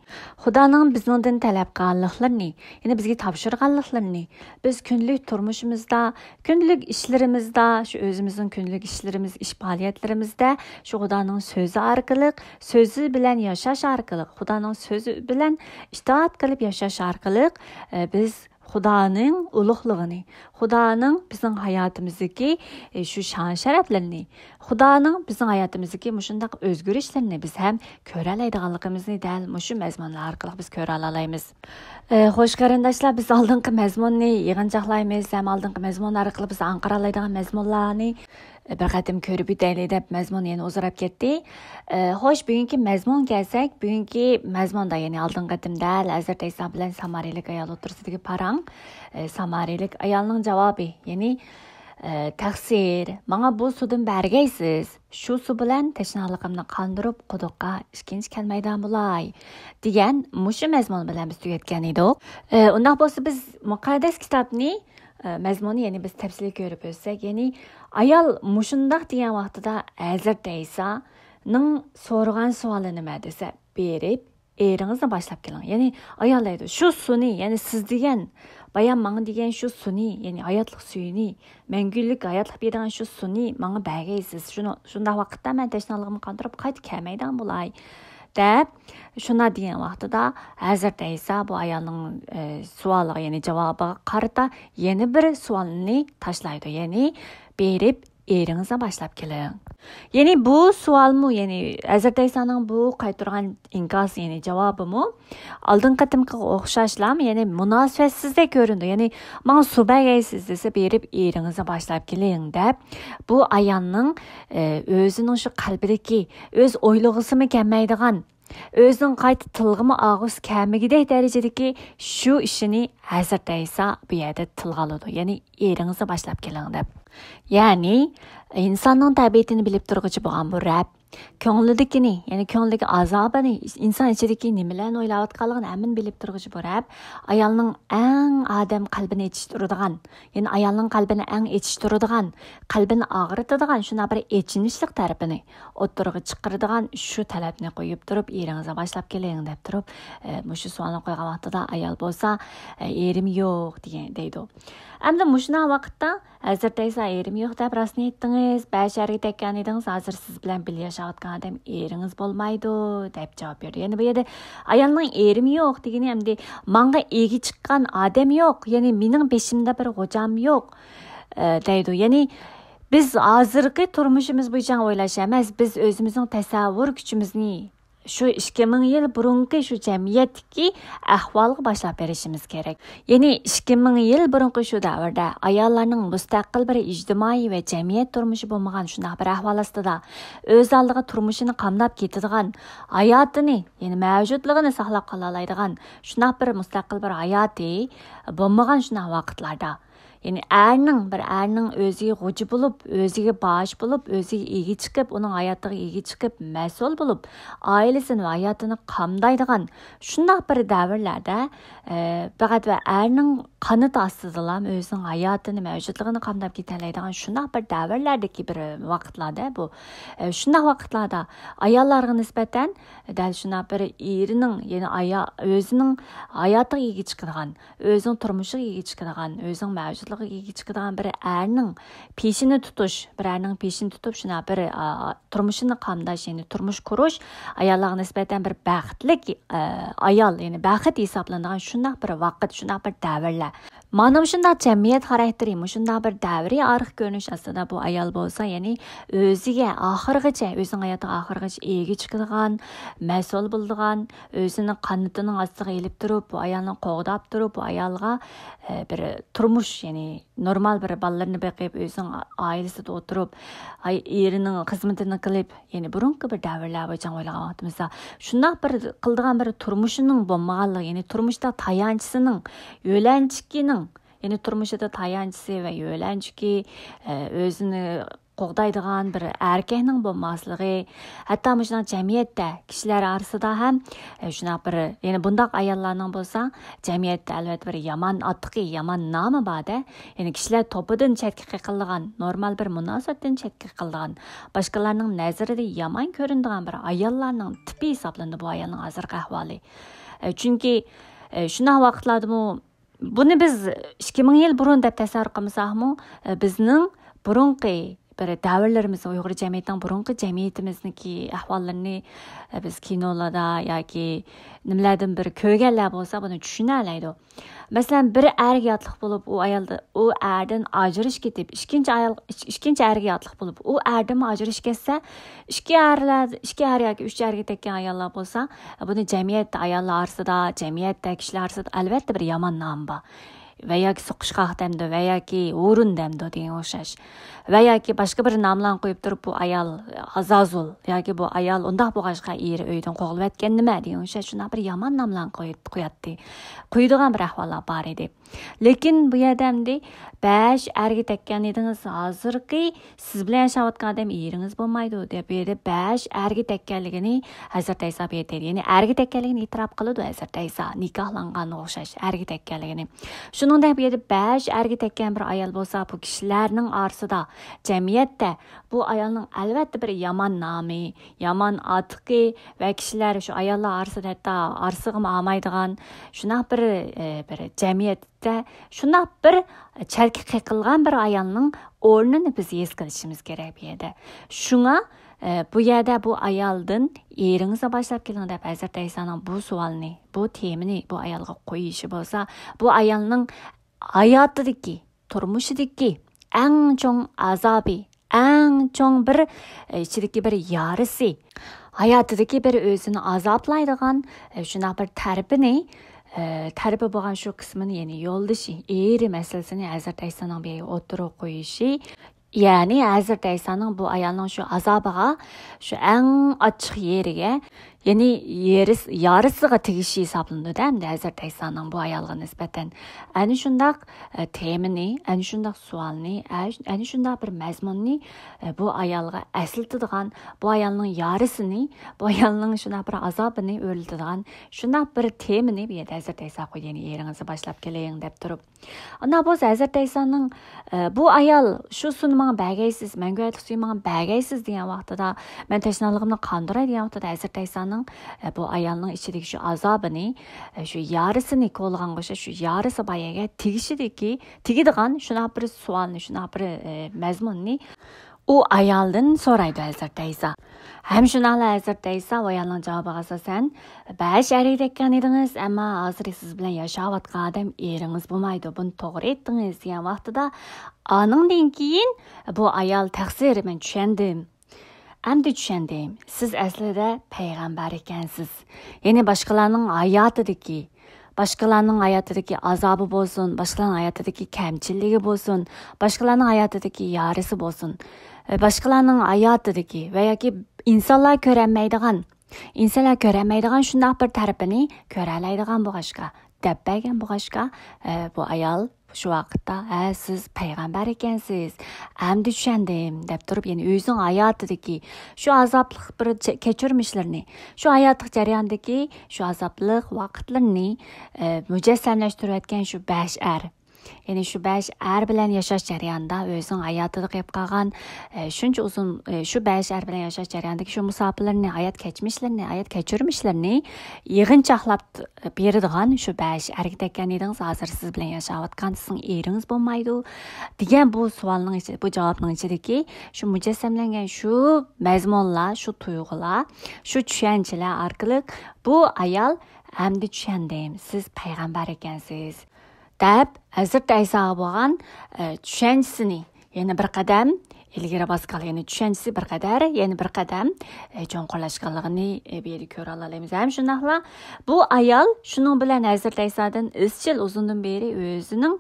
خۇدانىڭ بىزنىڭدىن تەلەپ قىلغانلىقلىرىنى، يەنى بىزگە تاپشۇرغانلىقلىرىنى بىز كۈندىلىك تۇرمۇشىمىزدا، كۈندىلىك ئىشلىرىمىزدا، شۇ ئۆزىمىزنىڭ كۈندىلىك ئىشلىرىمىز، ئىش پائالىيەتلىرىمىزدە شۇ خۇدانىڭ سۆزى ئارقىلىق، سۆزى بىلەن ياشاش ئارقىلىق، خۇدانىڭ سۆزى بىلەن ئىتائەت قىلىپ ياشاش ئارقىلىق، ئە، بىز خۇدانىڭ ئۇلۇغلۇقىنى، خۇدانىڭ بىزنىڭ ھاياتىمىزدىكى، ئە، شۇ شان-شەرەپلىرىنى، خۇدانىڭ بىزنىڭ ھاياتىمىزدىكى مۇشۇنداق ئۆزگىرىشلىرىنى بىز ھەم كۆرەلەيدىغانلىقىمىزنى دەل مۇشۇ مەزمۇنلار ئارقىلىق بىز كۆرەلالايمىز. ئە، خوش قېرىنداشلار، بىز ئالدىنقى مەزمۇننى يىغىنچاقلايمىز ھەم ئالدىنقى مەزمۇن ئارقىلىق بىز ئاڭقىرالايدىغان مەزمۇنلارنى، ئە، بىر قېتىم كۆرۈپ ئۆتەيلى دەپ مەزمۇن يەنە ئۇزىراپ كەتتى. ئە، خوش، بۈگۈنكى مەزمۇنغا كەلسەك، بۈگۈنكى مەزمۇندا، يەنى ئالدىنقى قېتىمدا ھەزرىتى ئەيسا بىلەن سامارىيىلىك ئايال ئوتتۇرىسىدىكى پاراڭ، ئە، سامارىيىلىك ئايالنىڭ جاۋابى، يەنى، ئە، تەقسىر، ماڭا بۇ سۇدىن بەرگەيسىز، شۇ سۇ بىلەن تەشنالىقىمنى قاندۇرۇپ، قۇدۇققا ئىككىنچى كەلمەيدىغان بولاي، دېگەن مۇشۇ مەزمۇن بىلەن بىز تۈگەتكەن ئىدۇق. ئە، ئۇنداق بولسا بىز مۇقەددەس كىتابنى، ئە، مەزمۇننى يەنە بىز تەپسىلىي كۆرۈپ ئۆتسەك، يەنى ئايال مۇشۇنداق دېگەن ۋاقتىدا ھەزرىتى ئەيسانىڭ سورىغان سوئالى نېمە دېسە، بېرىپ ئېرىڭىزنى باشلاپ كېلىڭ. يەنى ئايال دەيدۇ، شۇ سۇنى، يەنى سىز دېگەن بايام ماڭا دېگەن شۇ سۇنى، يەنى ھاياتلىق سۈيىنى، مەڭگۈلۈك ھاياتلىق بېرىدىغان شۇ سۇنى ماڭا بەرگەيسىز. شۇنى، شۇنداق ۋاقىتتا مەن تەشنالىقىمنى قاندۇرۇپ قايتا كەلمەيدىغان بولاي، دەپ شۇنداق دېگەن ۋاقتىدا ھەزرىتى ئەيسا بۇ ئايالنىڭ، ئە، سوئالىغا، يەنى جاۋابىغا قارىتا يەنە بىر سوئالنى تاشلايدۇ. يەنى بېرىپ ئېرىڭىزنى باشلاپ كېلىڭ. يەنى بۇ سوئالمۇ، يەنى ھەزرىتى ئەيسانىڭ بۇ قايتۇرغان ئىنكاسى، يەنى جاۋابىمۇ ئالدىنقى قېتىمقىغا ئوخشاشلا، يەنى مۇناسىۋەتسىزدەك كۆرۈنىدۇ. يەنى ماڭا سۇ بەرگەيسىز دېسە، بېرىپ ئېرىڭىزنى باشلاپ كېلىڭ دەپ، بۇ ئايالنىڭ، ئە، ئۆزىنىڭ شۇ قەلبىدىكى، ئۆز ئويلىغۇسىمۇ كەلمەيدىغان، ئۆزىنىڭ قايتا تىلغىمۇ ئالغۇسى كەلمىگۈدەك دەرىجىدىكى شۇ ئىشىنى ھەزرىتى ئەيسا بۇ يەردە تىلغا ئالىدۇ. يەنى ئېرىڭىزنى باشلاپ كېلىڭ دەپ. يەنى ئىنساننىڭ تەبىئىتىنى بىلىپ تۇرغۇچى بولغان بۇ رەب، كۆڭلىدىكىنى، يەنى كۆڭلىدىكى ئازابىنى، ئىنسان ئىچىدىكى نېمىلەرنى ئويلاۋاتقانلىقىنى ھەممىنى بىلىپ تۇرغۇچى بۇ رەب، ئايالنىڭ ئەڭ ئادەم قەلبىنى ئېچىشتۇرىدىغان، يەنى ئايالنىڭ قەلبىنى ئەڭ ئېچىشتۇرىدىغان، قەلبىنى ئاغرىتىدىغان شۇنداق بىر ئېچىنىشلىق تەرىپىنى ئوتتۇرىغا چىقىرىدىغان شۇ تەلەپنى قويۇپ تۇرۇپ، ئېرىڭىزنى باشلاپ كېلىڭ دەپ تۇرۇپ، ئە، مۇشۇ سوئالنى قويغان ۋاقتىدا ئايال بولسا، ئە، ئېرىم يوق دېگەن دەيدۇ. ئەمدى مۇشۇنداق ۋاقىتتا ھەزرىتى ئەيسا، ئېرىم يوق دەپ راستىنى ئېيتتىڭىز، بەشەرگە تەگكەن ئىدىڭىز، ھازىر سىز بىلەن بىللە ياشاۋاتقان ئادەم ئېرىڭىز بولمايدۇ دەپ جاۋاب بېرىدۇ. يەنى بۇ يەردە ئايالنىڭ ئېرىم يوق دېگىنى ئەمدى ماڭا ئىگە چىققان ئادەم يوق، يەنى مېنىڭ بېشىمدا بىر غوجام يوق، ئە، دەيدۇ. يەنى بىز ھازىرقى تۇرمۇشىمىز بويىچە ئويلاش ئەمەس، بىز ئۆزىمىزنىڭ تەسەۋۋۇر كۈچىمىزنى شۇ ئىككى مىڭ يىل بۇرۇنقى شۇ جەمئىيەتتىكى ئەھۋالغا باشلاپ بېرىشىمىز كېرەك. يەنى ئىككى مىڭ يىل بۇرۇنقى شۇ دەۋردە ئاياللارنىڭ مۇستەقىل بىر ئىجتىمائىي ۋە جەمئىيەت تۇرمۇشى بولمىغان شۇنداق بىر ئەھۋال ئاستىدا ئۆز ئالدىغا تۇرمۇشىنى قامداپ كېتىدىغان، ھاياتىنى، يەنى مەۋجۇتلۇقىنى ساقلاپ قالالايدىغان شۇنداق بىر مۇستەقىل بىر ھاياتى بولمىغان شۇنداق ۋاقىتلاردا، يەنى ئەرنىڭ، بىر ئەرنىڭ ئۆزىگە غوجا بولۇپ، ئۆزىگە باش بولۇپ، ئۆزىگە ئىگە چىقىپ، ئۇنىڭ ھاياتىغا ئىگە چىقىپ، مەسئۇل بولۇپ، ئائىلىسىنى ۋە ھاياتىنى قامدايدىغان شۇنداق بىر دەۋرلەردە، ئە، پەقەت ۋە ئەرنىڭ قانىتى ئاستىدىلا ئۆزىنىڭ ھاياتىنى، مەۋجۇتلۇقىنى قامداپ كېتەلەيدىغان شۇنداق بىر دەۋرلەردىكى بىر ۋاقىتلاردا بۇ، ئە، شۇنداق ۋاقىتلاردا ئاياللارغا نىسبەتەن دەل شۇنداق بىر ئېرىنىڭ، يەنى ئايا-، ئۆزىنىڭ ھاياتىغا ئىگە چىقىدىغان، ئۆزىنىڭ تۇرمۇشىغا ئىگە چىقىدىغان، ئۆزىنىڭ مەۋجۇتلۇقىغا ئىگە چىقىدىغان بىر ئەرنىڭ پېشىنى تۇتۇش، بىر ئەرنىڭ پېشىنى تۇتۇپ، شۇنداق بىر، ئا، تۇرمۇشىنى قامداش، يەنى تۇرمۇش قۇرۇش، ئاياللارغا نىسبەتەن بىر بەختلىك، ئا، ئايال، يەنى بەخت ھېسابلىنىدىغان شۇنداق بىر ۋاقىت، شۇنداق بىر دەۋرلەر. مانا مۇشۇنداق جەمئىيەت خاراكتېرى، مۇشۇنداق بىر دەۋرىي ئارقا كۆرۈنۈش ئاستىدا بۇ ئايال بولسا، يەنى ئۆزىگە ئاخىرغىچە، ئۆزىنىڭ ھاياتىغا ئاخىرغىچە ئىگە چىقىدىغان، مەسئۇل بولىدىغان، ئۆزىنى قانىتىنىڭ ئاستىغا ئېلىپ تۇرۇپ، بۇ ئايالنى قوغداپ تۇرۇپ، بۇ ئايالغا، ئە، بىر تۇرمۇش، يەنى نورمال بىر بالىلىرىنى بېقىپ، ئۆزىنىڭ ئائىلىسىدە ئولتۇرۇپ، ئاي-، ئېرىنىڭ خىزمىتىنى قىلىپ، يەنى بۇرۇنقى بىر دەۋرلەر بويىچە ئويلىغان ۋاقتىمىزدا، شۇنداق بىر قىلىدىغان بىر تۇرمۇشىنىڭ بولمىغانلىقى، يەنى تۇرمۇشتا تايانچىسىنىڭ، يۆلەنچۈكىنىڭ، يەنى تۇرمۇشىدا تايانچىسى ۋە يۆلەنچۈكى، ئە، ئۆزىنى قوغدايدىغان بىر ئەركەكنىڭ بولماسلىقى، ھەتتا مۇشۇنداق جەمئىيەتتە كىشىلەر ئارىسىدا ھەم، ئە، شۇنداق بىر، يەنى بۇنداق ئاياللارنىڭ بولسا جەمئىيەتتە ئەلۋەتتە بىر يامان ئاتىقى، يامان نامى بار-دە. يەنى كىشىلەر توپىدىن چەتكە قېقىلىدىغان، نورمال بىر مۇناسىۋەتتىن چەتكە قېقىلىدىغان، باشقىلارنىڭ نەزىرىدە يامان كۆرۈنىدىغان بىر ئاياللارنىڭ تىپى ھېسابلىنىدۇ بۇ ئايالنىڭ ھازىرقى ئەھۋالى. ئە، چۈنكى، ئە، شۇنداق ۋاقىتلاردىمۇ بۇنى بىز ئىككى مىڭ يىل بۇرۇن دەپ تەسەۋۋۇر قىلمىساقمۇ، ئە، بىزنىڭ بۇرۇنقى بىر دەۋرلىرىمىزنىڭ، ئۇيغۇر جەمئىيىتىنىڭ بۇرۇنقى جەمئىيىتىمىزنىڭكى ئەھۋاللىرىنى، ئە، بىز كىنولاردا ياكى نېمىلەردىن بىر كۆرگەنلەر بولسا، بۇنى چۈشىنەلەيدۇ. مەسىلەن، بىر ئەرگە ياتلىق بولۇپ، ئۇ ئايال، ئۇ ئەردىن ئاجرىشىپ كېتىپ، ئىككىنچى ئايال، ئىككىنچى ئەرگە ياتلىق بولۇپ، ئۇ ئەردىنمۇ ئاجرىشىپ كەتسە، ئىككى ئەرلەر، ئىككى ئەر ياكى ئۈچ ئەرگە تەگكەن ئاياللار بولسا، بۇنى جەمئىيەتتە ئاياللار ئارىسىدا، جەمئىيەتتە كىشىلەر ئارىسىدا ئەلۋەتتە بىر يامان نامى بار. ۋە ياكى سوقۇشقاق دەمدۇ، ۋە ياكى ھۇرۇن دەمدۇ دېگەن ئوخشاش. ۋە ياكى باشقا بىر ناملارنى قويۇپ تۇرۇپ، بۇ ئايال ئازازۇل ياكى بۇ ئايال ئۇنداق بولغاچقا ئېرى ئۆيدىن قوغلىۋەتكەن نېمە دېگەن ئوخشاش، شۇنداق بىر يامان ناملارنى قويۇپ قوياتتى. قويىدىغان بىر ئەھۋاللار بار ئىدى. لېكىن بۇ يەردە ئەمدى بەش ئەرگە تەگكەن ئىدىڭىز، ھازىرقى سىز بىلەن ياشاۋاتقان ئادەم ئېرىڭىز بولمايدۇ دەپ، بۇ يەردە بەش ئەرگە تەگكەنلىكىنى ھەزرەت ئەيسا بۇ يەردە، يەنى ئەرگە تەگكەنلىكىنى ئېتىراپ قىلىدۇ ھەزرەت ئەيسا، نىكاھلانغانغا ئوخشاش ئەرگە تەگكەنلىكىنى. شۇنىڭدەك بۇ يەردە بەش ئەرگە تەگكەن بىر ئايال بولسا، بۇ كىشىلەرنىڭ ئارىسىدا، جەمئىيەتتە بۇ ئايالنىڭ ئەلۋەتتە بىر يامان نامى، يامان ئاتىقى ۋە كىشىلەر شۇ ئاياللار ئارىسىدا ھەتتا ئارىسىغىمۇ ئالمايدىغان شۇنداق بىر، ئە، بىر جەمئىيەت، شۇنداق بىر چەتكە قېقىلغان بىر ئايالنىڭ ئورنىنى بىز ھېس قىلىشىمىز كېرەك بۇ يەردە. شۇڭا، ئە، بۇ يەردە بۇ ئايالدىن ئېرىڭىزنى باشلاپ كېلىڭ دەپ ھەزرەت ئەيسانىڭ بۇ سوئالنى، بۇ تېمىنى بۇ ئايالغا قويۇشى بولسا، بۇ ئايالنىڭ ھاياتىدىكى، تۇرمۇشىدىكى ئەڭ چوڭ ئازابى، ئەڭ چوڭ بىر، ئە، ئىچىدىكى بىر يارىسى، ھاياتىدىكى بىر ئۆزىنى ئازابلايدىغان، ئە، شۇنداق بىر تەرىپىنى، ئە، تەرىپى بولغان شۇ قىسمىنى، يەنى يولدىشى، ئېرى مەسىلىسىنى ھەزرەت ئەيسانىڭ بۇ يەرگە ئوتتۇرىغا قويۇشى، يەنى ھەزرەت ئەيسانىڭ بۇ ئايالنىڭ شۇ ئازابىغا، شۇ ئەڭ ئاچچىق يېرىگە، يەنى يېرىس-، يارىسىغا تېگىشى ھېسابلىنىدۇ-دە، ئەمدى ھەزرەت ئەيسانىڭ بۇ ئايالغا نىسبەتەن. ئەنە شۇنداق، ئە، تېمىنى، ئەنە شۇنداق سوئالنى، ئە-، ئەنە شۇنداق بىر مەزمۇننى، ئە، بۇ ئايالغا ئەسلىتىدىغان، بۇ ئايالنىڭ يارىسىنى، بۇ ئايالنىڭ شۇنداق بىر ئازابىنى ئۆرلىتىدىغان شۇنداق بىر تېمىنى بۇ يەردە ھەزرەت ئەيسا قويدى، يەنى ئېرىڭىزنى باشلاپ كېلىڭ دەپ تۇرۇپ. ئانداق بولسا ھەزرەت ئەيسانىڭ، ئە، بۇ ئايال شۇ سۇنى ماڭا بەرگەيسىز، مەڭگۈ ھاياتلىق سۈيى ماڭا بەرگەيسىز دېگەن ۋاقتىدا، مەن تەشنالىقىمنى قاندۇراي دېگەن ۋاقتىدا ھەزرەت ئەيسانىڭ، ئە، بۇ ئايالنىڭ ئىچىدىكى شۇ ئازابىنى، ئە، شۇ يارىسىنى كولىغانغا ئوخشاش، شۇ يارىسى بار يەرگە تېگىشىدىكى، تېگىدىغان شۇنداق بىر سوئالنى، شۇنداق بىر، ئە، مەزمۇننى ئۇ ئايالدىن سورايدۇ ھەزرەت ئەيسا. ھەم شۇنداقلا ھەزرەت ئەيسا ئۇ ئايالنىڭ جاۋابىغا ئاساسەن، بەش ئەرگە تەگكەن ئىدىڭىز، ئەمما ھازىر سىز بىلەن ياشاۋاتقان ئادەم ئېرىڭىز بولمايدۇ، بۇنى توغرا ئېيتتىڭىز دېگەن ۋاقتىدا، ئانىڭدىن كېيىن بۇ ئايال تەقسىر، مەن چۈشەندىم. ئەمدى چۈشەندىم، سىز ئەسلىدە پەيغەمبەر ئىكەنسىز. يەنى باشقىلارنىڭ ھاياتىدىكى، باشقىلارنىڭ ھاياتىدىكى ئازابى بولسۇن، باشقىلارنىڭ ھاياتىدىكى كەمچىلىكى بولسۇن، باشقىلارنىڭ ھاياتىدىكى يارىسى بولسۇن، ئە، باشقىلارنىڭ ھاياتىدىكى ۋە ياكى ئىنسانلار كۆرەلمەيدىغان، ئىنسانلار كۆرەلمەيدىغان شۇنداق بىر تەرىپىنى كۆرەلەيدىغان بولغاچقا، دەپ بەرگەن بولغاچقا، ئە، بۇ ئايال شۇ ۋاقىتتا، ھە، سىز پەيغەمبەر ئىكەنسىز، ئەمدى چۈشەندىم، دەپ تۇرۇپ، يەنى ئۆزىنىڭ ھاياتىدىكى شۇ ئازابلىق بىر چە-، كەچۈرمىشلىرىنى، شۇ ھاياتلىق جەريانىدىكى شۇ ئازابلىق ۋاقىتلىرىنى، ئە، مۇجەسسەملەشتۈرۈۋەتكەن شۇ بەش ئەر. يەنى شۇ بەش ئەر بىلەن ياشاش جەريانىدا ئۆزىنىڭ ھاياتىدا قېلىپ قالغان، ئە، شۇنچە ئۇزۇن، ئە، شۇ بەش ئەر بىلەن ياشاش جەريانىدىكى شۇ مۇساپىلىرىنى، ھايات كەچمىشلىرىنى، ھايات كەچۈرمىشلىرىنى يىغىنچاقلاپ بېرىدىغان شۇ بەش ئەرگە تەگكەن ئىدىڭىز، ھازىر سىز بىلەن ياشاۋاتقان سىزنىڭ ئېرىڭىز بولمايدۇ، دېگەن بۇ سوئالنىڭ ئىچى-، بۇ جاۋابنىڭ ئىچىدىكى شۇ مۇجەسسەملەنگەن شۇ مەزمۇنلار، شۇ تۇيغۇلار، شۇ چۈشەنچىلەر ئارقىلىق بۇ ئايال، ئەمدى چۈشەندىم، سىز پەيغەمبەر ئىكەنسىز، دەپ، ھەزرىتى ئەيساغا بولغان، ئە، چۈشەنچىسىنى يەنە بىر قەدەم ئىلگىرى باسقانلىقىنى، چۈشەنچىسى بىر قەدەر، يەنە بىر قەدەم، ئە، چوڭقۇرلاشقانلىقىنى، ئە، بۇ يەردە كۆرەلەيمىز. ھەم شۇنداقلا بۇ ئايال شۇنىڭ بىلەن ھەزرىتى ئەيسادىن ئىزچىل ئۇزۇندىن بېرى ئۆزىنىڭ،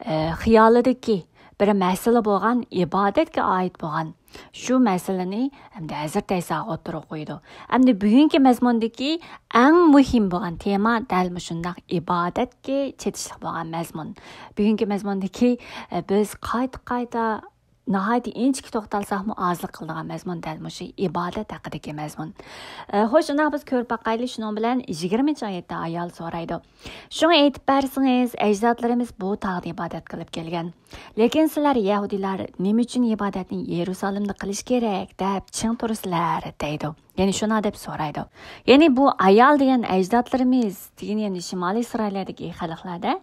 ئە، خىيالىدىكى بىر مەسىلە بولغان، ئىبادەتكە ئائىت بولغان شۇ مەسىلىنى ئەمدى ھەزرىتى ئەيساغا ئوتتۇرىغا قويىدۇ. ئەمدى بۈگۈنكى مەزمۇندىكى ئەڭ مۇھىم بولغان تېما دەل مۇشۇنداق ئىبادەتكە چېتىشلىق بولغان مەزمۇن. بۈگۈنكى مەزمۇندىكى، ئە، بىز قايتا-قايتا ناھايىتى ئىنچىكە توختالساقمۇ ئازلىق قىلىدىغان مەزمۇن دەل مۇشۇ ئىبادەت ھەققىدىكى مەزمۇن. ئە، خوش، ئۇنداق بىز كۆرۈپ باقايلى، شۇنىڭ بىلەن يىگىرمىنچى ئايەتتە ئايال سورايدۇ. شۇڭا ئېيتىپ بەرسىڭىز، ئەجدادلىرىمىز بۇ تاغدا ئىبادەت قىلىپ كەلگەن. لېكىن سىلەر يەھۇدىيلار نېمە ئۈچۈن ئىبادەتنى يېرۇسالىمدا قىلىش كېرەك دەپ چىڭ تۇرىسىلەر دەيدۇ. يەنى شۇنداق دەپ سورايدۇ. يەنى بۇ ئايال دېگەن ئەجدادلىرىمىز دېگىنى يەنى شىمالىي ئىسرائىلىيەدىكى خەلقلەردە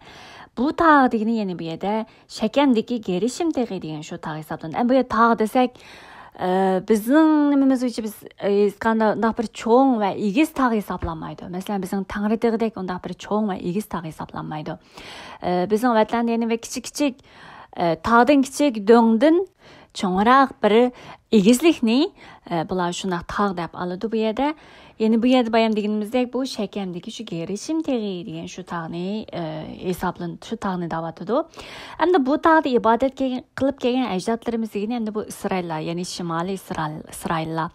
بۇ تاغ دېگىنى يەنە بۇ يەردە شەكەمدىكى گېرىشىم تېغى دېگەن شۇ تاغ ھېسابلىنىدۇ. ئەمما بۇ يەردە تاغ دېسەك، ئە، بىزنىڭ نېمىمىز بويىچە بىز، ئە، ھېسقاندا بۇنداق بىر چوڭ ۋە ئېگىز تاغ ھېسابلانمايدۇ. مەسىلەن، بىزنىڭ تەڭرىتېغىدەك ئۇنداق بىر چوڭ ۋە ئېگىز تاغ ھېسابلانمايدۇ. ئە، بىزنىڭ ۋەتەندە يەنە بىر كىچىك كىچىك، ئە، تاغدىن كىچىك، دۆڭدىن چوڭراق بىر ئېگىزلىكنى، ئە، بۇلار شۇنداق تاغ دەپ ئالىدۇ بۇ يەردە. يەنى بۇ يەردە بايام دېگىنىمىزدەك، بۇ شەكەمدىكى شۇ گېرىشىم تېغى دېگەن شۇ تاغنى، ئە، ھېسابلىنىدۇ، شۇ تاغنى دەۋاتىدۇ. ئەمدى بۇ تاغدا ئىبادەت كەلگەن، قىلىپ كەلگەن ئەجدادلىرىمىز دېگىنى ئەمدى بۇ ئىسرائىللار، يەنى شىمالىي ئىسرائىل-، ئىسرائىللار.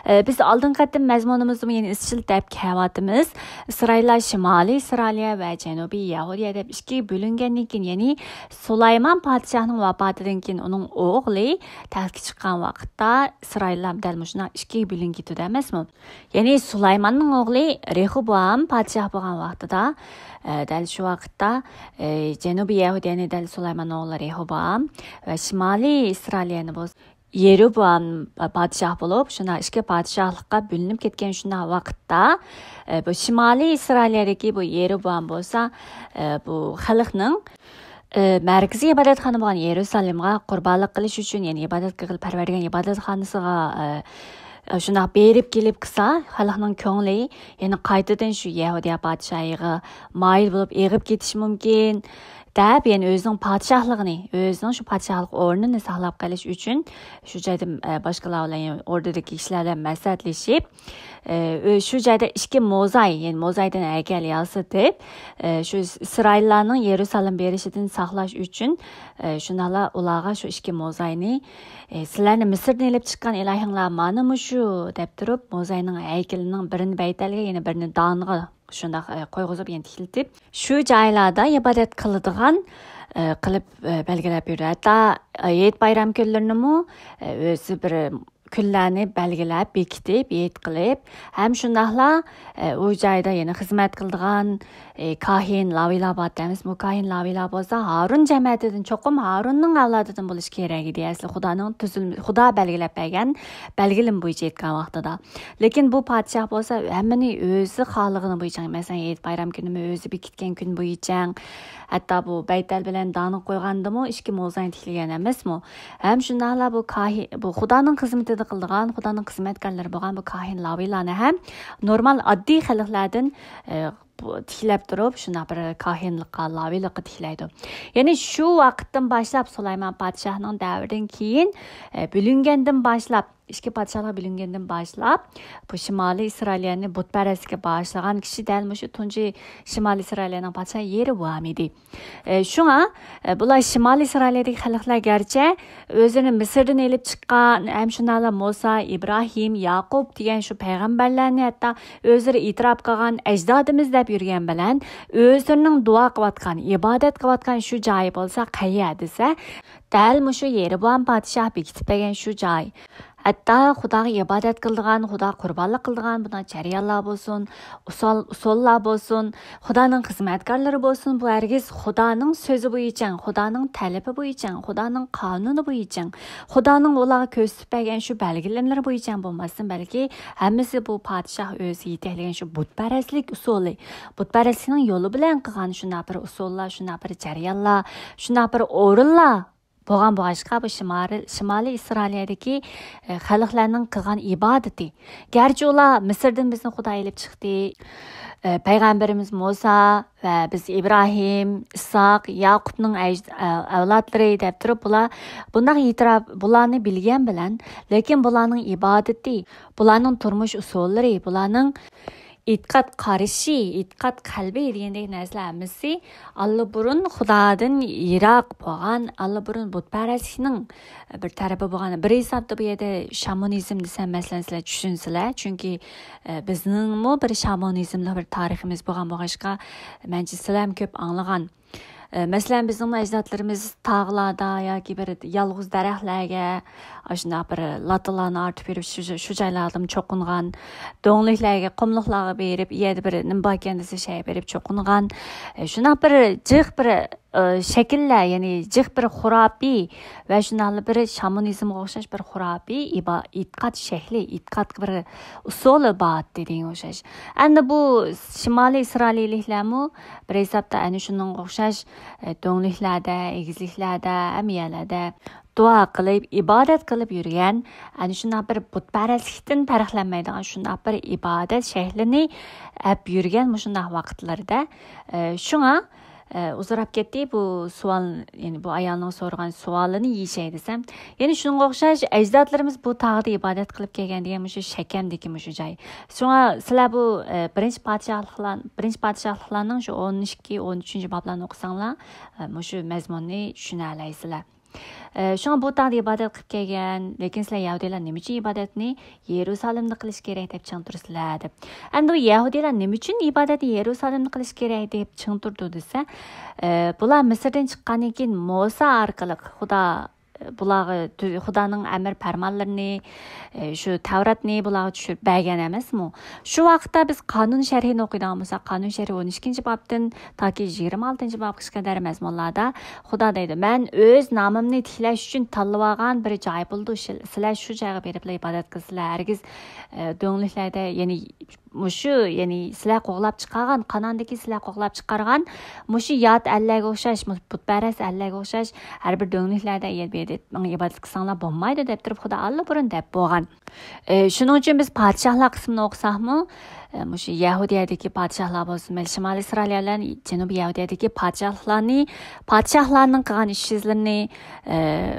ئە، بىز ئالدىنقى قېتىم مەزمۇنىمىزدىمۇ يەنە ئىزچىل دەپ كەۋاتىمىز. ئىسرائىللار شىمالىي ئىسرائىلىيە ۋە جەنۇبىي يەھۇدىيە دەپ ئىككىگە بۆلۈنگەندىن كېيىن، يەنى سۇلايمان پادىشاھنىڭ ۋاپاتىدىن كېيىن ئۇنىڭ ئوغلى تەختكە چىققان ۋاقىتتا ئىسرائىللار دەل مۇشۇنداق ئىككىگە بۆلۈنۈپ كېتىدۇ ئەمەسمۇ؟ يەنى سۇلايماننىڭ ئوغلى رېھوبوئام پادىشاھ بولغان ۋاقتىدا، ئە، دەل شۇ ۋاقىتتا، ئە، جەنۇبىي يەھۇدىيەنى دەل سۇلايماننىڭ ئوغلى رېھوبوئام ۋە شىمالىي ئىسرائىلىيەنى بولسا يېرۇبوئام پادىشاھ بولۇپ، شۇنداق ئىككى پادىشاھلىققا بۆلۈنۈپ كەتكەن شۇنداق ۋاقىتتا، ئە، بۇ شىمالىي ئىسرائىلىيەدىكى بۇ يېرۇبوئام بولسا، ئە، بۇ خەلقنىڭ، ئە، مەركىزىي ئىبادەتخانا بولغان يېرۇسالېمغا قۇربانلىق قىلىش ئۈچۈن، يەنى ئىبادەت قىلغىلى پەرۋەردىگەن ئىبادەتخانىسىغا، ئە، شۇنداق بېرىپ كېلىپ قىلسا، خەلقنىڭ كۆڭلى يەنە قايتىدىن شۇ يەھۇدىيە پادىشاھىغا مايىل بولۇپ ئېغىپ كېتىشى مۇمكىن، دەپ، يەنە ئۆزىنىڭ پادىشاھلىقىنى، ئۆزىنىڭ شۇ پادىشاھلىق ئورنىنى ساقلاپ قېلىش ئۈچۈن، شۇ جايدا، ئە، باشقىلار بىلەن، يەنى ئوردىدىكى كىشىلەر بىلەن مەسلىھەتلىشىپ، ئە، ئۆ-، شۇ جايدا ئىككى موزاي، يەنى موزايدىن ھەيكەل ياسىتىپ، ئە، شۇ ئىسرائىللارنىڭ يېرۇسالېم بېرىشىدىن ساقلاش ئۈچۈن، ئە، شۇنداقلا ئۇلارغا شۇ ئىككى موزاينى، ئە، سىلەرنى مىسىردىن ئېلىپ چىققان ئىلاھىڭلار مانا مۇشۇ، دەپ تۇرۇپ، موزاينىڭ ھەيكىلىنىڭ بىرىنى بەيتەلگە، يەنە بىرىنى دانغا شۇنداق، ئە، قويغۇزۇپ، يەنە تىكلىتىپ، شۇ جايلاردا ئىبادەت قىلىدىغان، ئە، قىلىپ، ئە، بەلگىلەپ يۈردى. ھەتتا، ئە، ھېيت بايرام كۈنلىرىنىمۇ، ئە، ئۆزى بىر كۈنلەرنى بەلگىلەپ، بېكىتىپ، ھېيت قىلىپ، ھەم شۇنداقلا، ئە، ئۇ جايدا يەنە خىزمەت قىلىدىغان، ئە، كاھىن، لاۋىيلار بار دەيمىز. بۇ كاھىن، لاۋىيلار بولسا ھارۇن جەمەتىدىن، چوقۇم ھارۇننىڭ ئەۋلادىدىن بولۇشى كېرەك ئىدى. ئەسلى خۇدانىڭ تۈزۈلمە-، خۇدا بەلگىلەپ بەرگەن بەلگىلىمە بويىچە ئېيتقان ۋاقتىدا. لېكىن بۇ پادىشاھ بولسا ھەممىنى ئۆزى خالىغىنى بويىچە، مەسىلەن، ھېيت بايرام كۈنىمۇ ئۆزى بېكىتكەن كۈن بويىچە، ھەتتا بۇ بەيتەل بىلەن دانغا قويغاندىمۇ ئىككى موزاينى تىكلىگەن ئەمەسمۇ؟ ھەم شۇنداقلا بۇ كاھىن، بۇ خۇدانىڭ خىزمىتىدە قىلىدىغان، خۇدانىڭ خىزمەتكارلىرى بولغان بۇ كاھىن لاۋىيلارنى ھەم نورمال ئاددىي خەلقلەردىن، ئە، بۇ تىكلەپ تۇرۇپ، شۇنداق بىر كاھىنلىققا، لاۋىيلىققا تىكلەيدۇ. يەنى شۇ ۋاقىتتىن باشلاپ، سۇلايمان پادىشاھنىڭ دەۋرىدىن كېيىن، ئە، بۆلۈنگەندىن باشلاپ، ئىككى پادىشاھلىققا بۆلۈنگەندىن باشلاپ، بۇ شىمالىي ئىسرائىلىيەنى بۇتپەرەسلىككە باغىشلىغان كىشى دەل مۇشۇ تۇنجى شىمالىي ئىسرائىلىيەنىڭ پادىشاھى يېرۇبوئام ئىدى. ئە، شۇڭا، ئە، بۇلار شىمالىي ئىسرائىلىيەدىكى خەلقلەر گەرچە ئۆزلىرىنى مىسىردىن ئېلىپ چىققان، ھەم شۇنداقلا موسا، ئىبراھىم، ياقۇپ دېگەن شۇ پەيغەمبەرلەرنى ھەتتا ئۆزلىرى ئېتىراپ قىلغان ئەجدادىمىز دەپ يۈرگەن بىلەن، ئۆزلىرىنىڭ دۇئا قىلىۋاتقان، ئىبادەت قىلىۋاتقان شۇ جايى بولسا قەيەر دېسە، دەل مۇشۇ يېرۇبوئام پادىشاھ بېكىتىپ بەرگەن شۇ جاي. ھەتتا خۇداغا ئىبادەت قىلىدىغان، خۇداغا قۇربانلىق قىلىدىغان بۇنداق جەريانلار بولسۇن، ئۇسۇل-، ئۇسۇللار بولسۇن، خۇدانىڭ خىزمەتكارلىرى بولسۇن، بۇ ھەرگىز خۇدانىڭ سۆزى بويىچە، خۇدانىڭ تەلىپى بويىچە، خۇدانىڭ قانۇنى بويىچە، خۇدانىڭ ئۇلارغا كۆرسىتىپ بەرگەن شۇ بەلگىلىمىلىرى بويىچە بولماستىن، بەلكى ھەممىسى بۇ پادىشاھ ئۆزى يېتەكلىگەن شۇ بۇتپەرەسلىك ئۇسۇلى، بۇتپەرەسلىكنىڭ يولى بىلەن قىلغان شۇنداق بىر ئۇسۇللار، شۇنداق بىر جەريانلار، شۇنداق بىر ئورۇنلار بولغان بولغاچقا، بۇ شىمالىي، شىمالىي ئىسرائىلىيەدىكى، ئە، خەلقلەرنىڭ قىلغان ئىبادىتى. گەرچە ئۇلار مىسىردىن بىزنى خۇدا ئېلىپ چىقتى، ئە، پەيغەمبىرىمىز موسا ۋە بىز ئىبراھىم، ئىسھاق، ياقۇپنىڭ ئەج-، ئە، ئەۋلادلىرى دەپ تۇرۇپ، بۇلار بۇنداق ئېتىراپ، بۇلارنى بىلگەن بىلەن، لېكىن بۇلارنىڭ ئىبادىتى، بۇلارنىڭ تۇرمۇش ئۇسۇللىرى، بۇلارنىڭ ئېتىقاد قارىشى، ئېتىقاد قەلبى دېگەندەك نەرسىلەر ھەممىسى ئاللىبۇرۇن خۇدادىن يىراق بولغان، ئاللىبۇرۇن بۇتپەرەسلىكنىڭ بىر تەرىپى بولغان. بىر ھېسابتا بۇ يەردە شامونىزم دېسەم، مەسىلەن، سىلەر چۈشىنىسىلەر. چۈنكى، ئە، بىزنىڭمۇ بىر شامونىزملىق بىر تارىخىمىز بولغان بولغاچقا، مەنچە سىلەرمۇ كۆپ ئاڭلىغان. ئە، مەسىلەن، بىزنىڭ ئەجدادلىرىمىز تاغلاردا ياكى بىر يالغۇز دەرەخلەرگە، ئاشۇنداق بىر لاتىلارنى ئارتىپ يۈرۈپ، شۇ، شۇ جايلاردىمۇ چوقۇنغان، دۆڭلۈكلەرگە، قۇملۇقلارغا بېرىپ، ئۇ يەردە بىر نېمە باركەن دېسە، شۇ يەرگە بېرىپ چوقۇنغان. ئە، شۇنداق بىر جىق بىر ئى، شەكىللەر، يەنى جىق بىر خۇراپىي ۋە شۇنداقلا بىر شامانىزمغا ئوخشاش بىر خۇراپىي ئىبا-، ئېتىقاد شەكلى، ئېتىقادقا بىر ئۇسۇلى بار دېگەنگە ئوخشاش. ئەمدى بۇ شىمالىي ئىسرائىلىيلىكلەرمۇ بىر ھېسابتا ئەنە شۇنىڭغا ئوخشاش، ئى، دۆڭلۈكلەردە، ئېگىزلىكلەردە، ھەممە يەرلەردە دۇئا قىلىپ، ئىبادەت قىلىپ يۈرگەن، ئەنە شۇنداق بىر بۇتپەرەسلىكتىن پەرقلەنمەيدىغان شۇنداق بىر ئىبادەت شەكلىنى ئەپ يۈرگەن مۇشۇنداق ۋاقىتلىرىدا، ئى، شۇڭا، ئى، ئۇزىراپ كەتتى بۇ سوئال، يەنى بۇ ئايالنىڭ سورىغان سوئالىنى يېشەي دېسەم. يەنە شۇنىڭغا ئوخشاش ئەجدادلىرىمىز بۇ تاغدا ئىبادەت قىلىپ كەلگەن دېگەن مۇشۇ شەكەمدىكى مۇشۇ جاي. شۇڭا سىلەر بۇ، ئى، بىرىنچى پادىشاھلىقلار، بىرىنچى پادىشاھلىقلارنىڭ شۇ ئون ئىككى، ئون ئۈچىنچى بابلارنى ئوقۇساڭلار، ئى، مۇشۇ مەزمۇننى چۈشىنەلەيسىلەر. ئى، شۇڭا بۇ تاغدا ئىبادەت قىلىپ كەلگەن، لېكىن سىلەر يەھۇدىيلار نېمە ئۈچۈن ئىبادەتنى يېرۇسالېمدا قىلىش كېرەك دەپ چىڭ تۇرىسىلەر دەپ. ئەمدى ئۇ يەھۇدىيلار نېمە ئۈچۈن ئىبادەتنى يېرۇسالېمدا قىلىش كېرەك دەپ چىڭ تۇرىدۇ دېسە، ئى، بۇلار مىسىردىن چىققاندىن كېيىن موسا ئارقىلىق خۇدا، ئى، بۇلارغا تۈ-، خۇدانىڭ ئەمر پەرمانلىرىنى، ئى، شۇ تەۋراتنى بۇلارغا چۈشۈرۈپ بەرگەن ئەمەسمۇ؟ شۇ ۋاقىتتا بىز قانۇن شەرھىنى ئوقۇيدىغان بولساق، قانۇن شەرھى ئون ئىككىنچى بابتىن تاكى يىگىرمە ئالتىنچى بابقىچە قەدەر مەزمۇنلاردا خۇدا دەيدۇ، مەن ئۆز نامىمنى تىكلەش ئۈچۈن تاللىۋالغان بىر جاي بولىدۇ، شىل-، سىلەر شۇ جايغا بېرىپلا ئىبادەت قىلىسىلەر، ھەرگىز، ئە، دۆڭلۈكلەردە، يەنى مۇشۇ، يەنى سىلەر قوغلاپ چىقارغان، قاناندىكى سىلەر قوغلاپ چىقارغان مۇشۇ يات ئەللەرگە ئوخشاش، مۇ-، بۇتپەرەس ئەللەرگە ئوخشاش ھەر بىر دۆڭلۈكلەردە ئىبادەت، ماڭا ئىبادەت قىلساڭلار بولمايدۇ دەپ تۇرۇپ خۇدا ئاللىبۇرۇن دەپ بولغان. ئى، شۇنىڭ ئۈچۈن بىز پادىشاھلار قىسمىنى ئوقۇساقمۇ، ئى، مۇشۇ يەھۇدىيەدىكى پادىشاھلار بولسۇن، مەيلى شىمالىي ئىسرائىلىيە بىلەن جەنۇبىي يەھۇدىيەدىكى پادىشاھلارنى، پادىشاھلارنىڭ قىلغان ئىش-ئىزلىرىنى، ئى،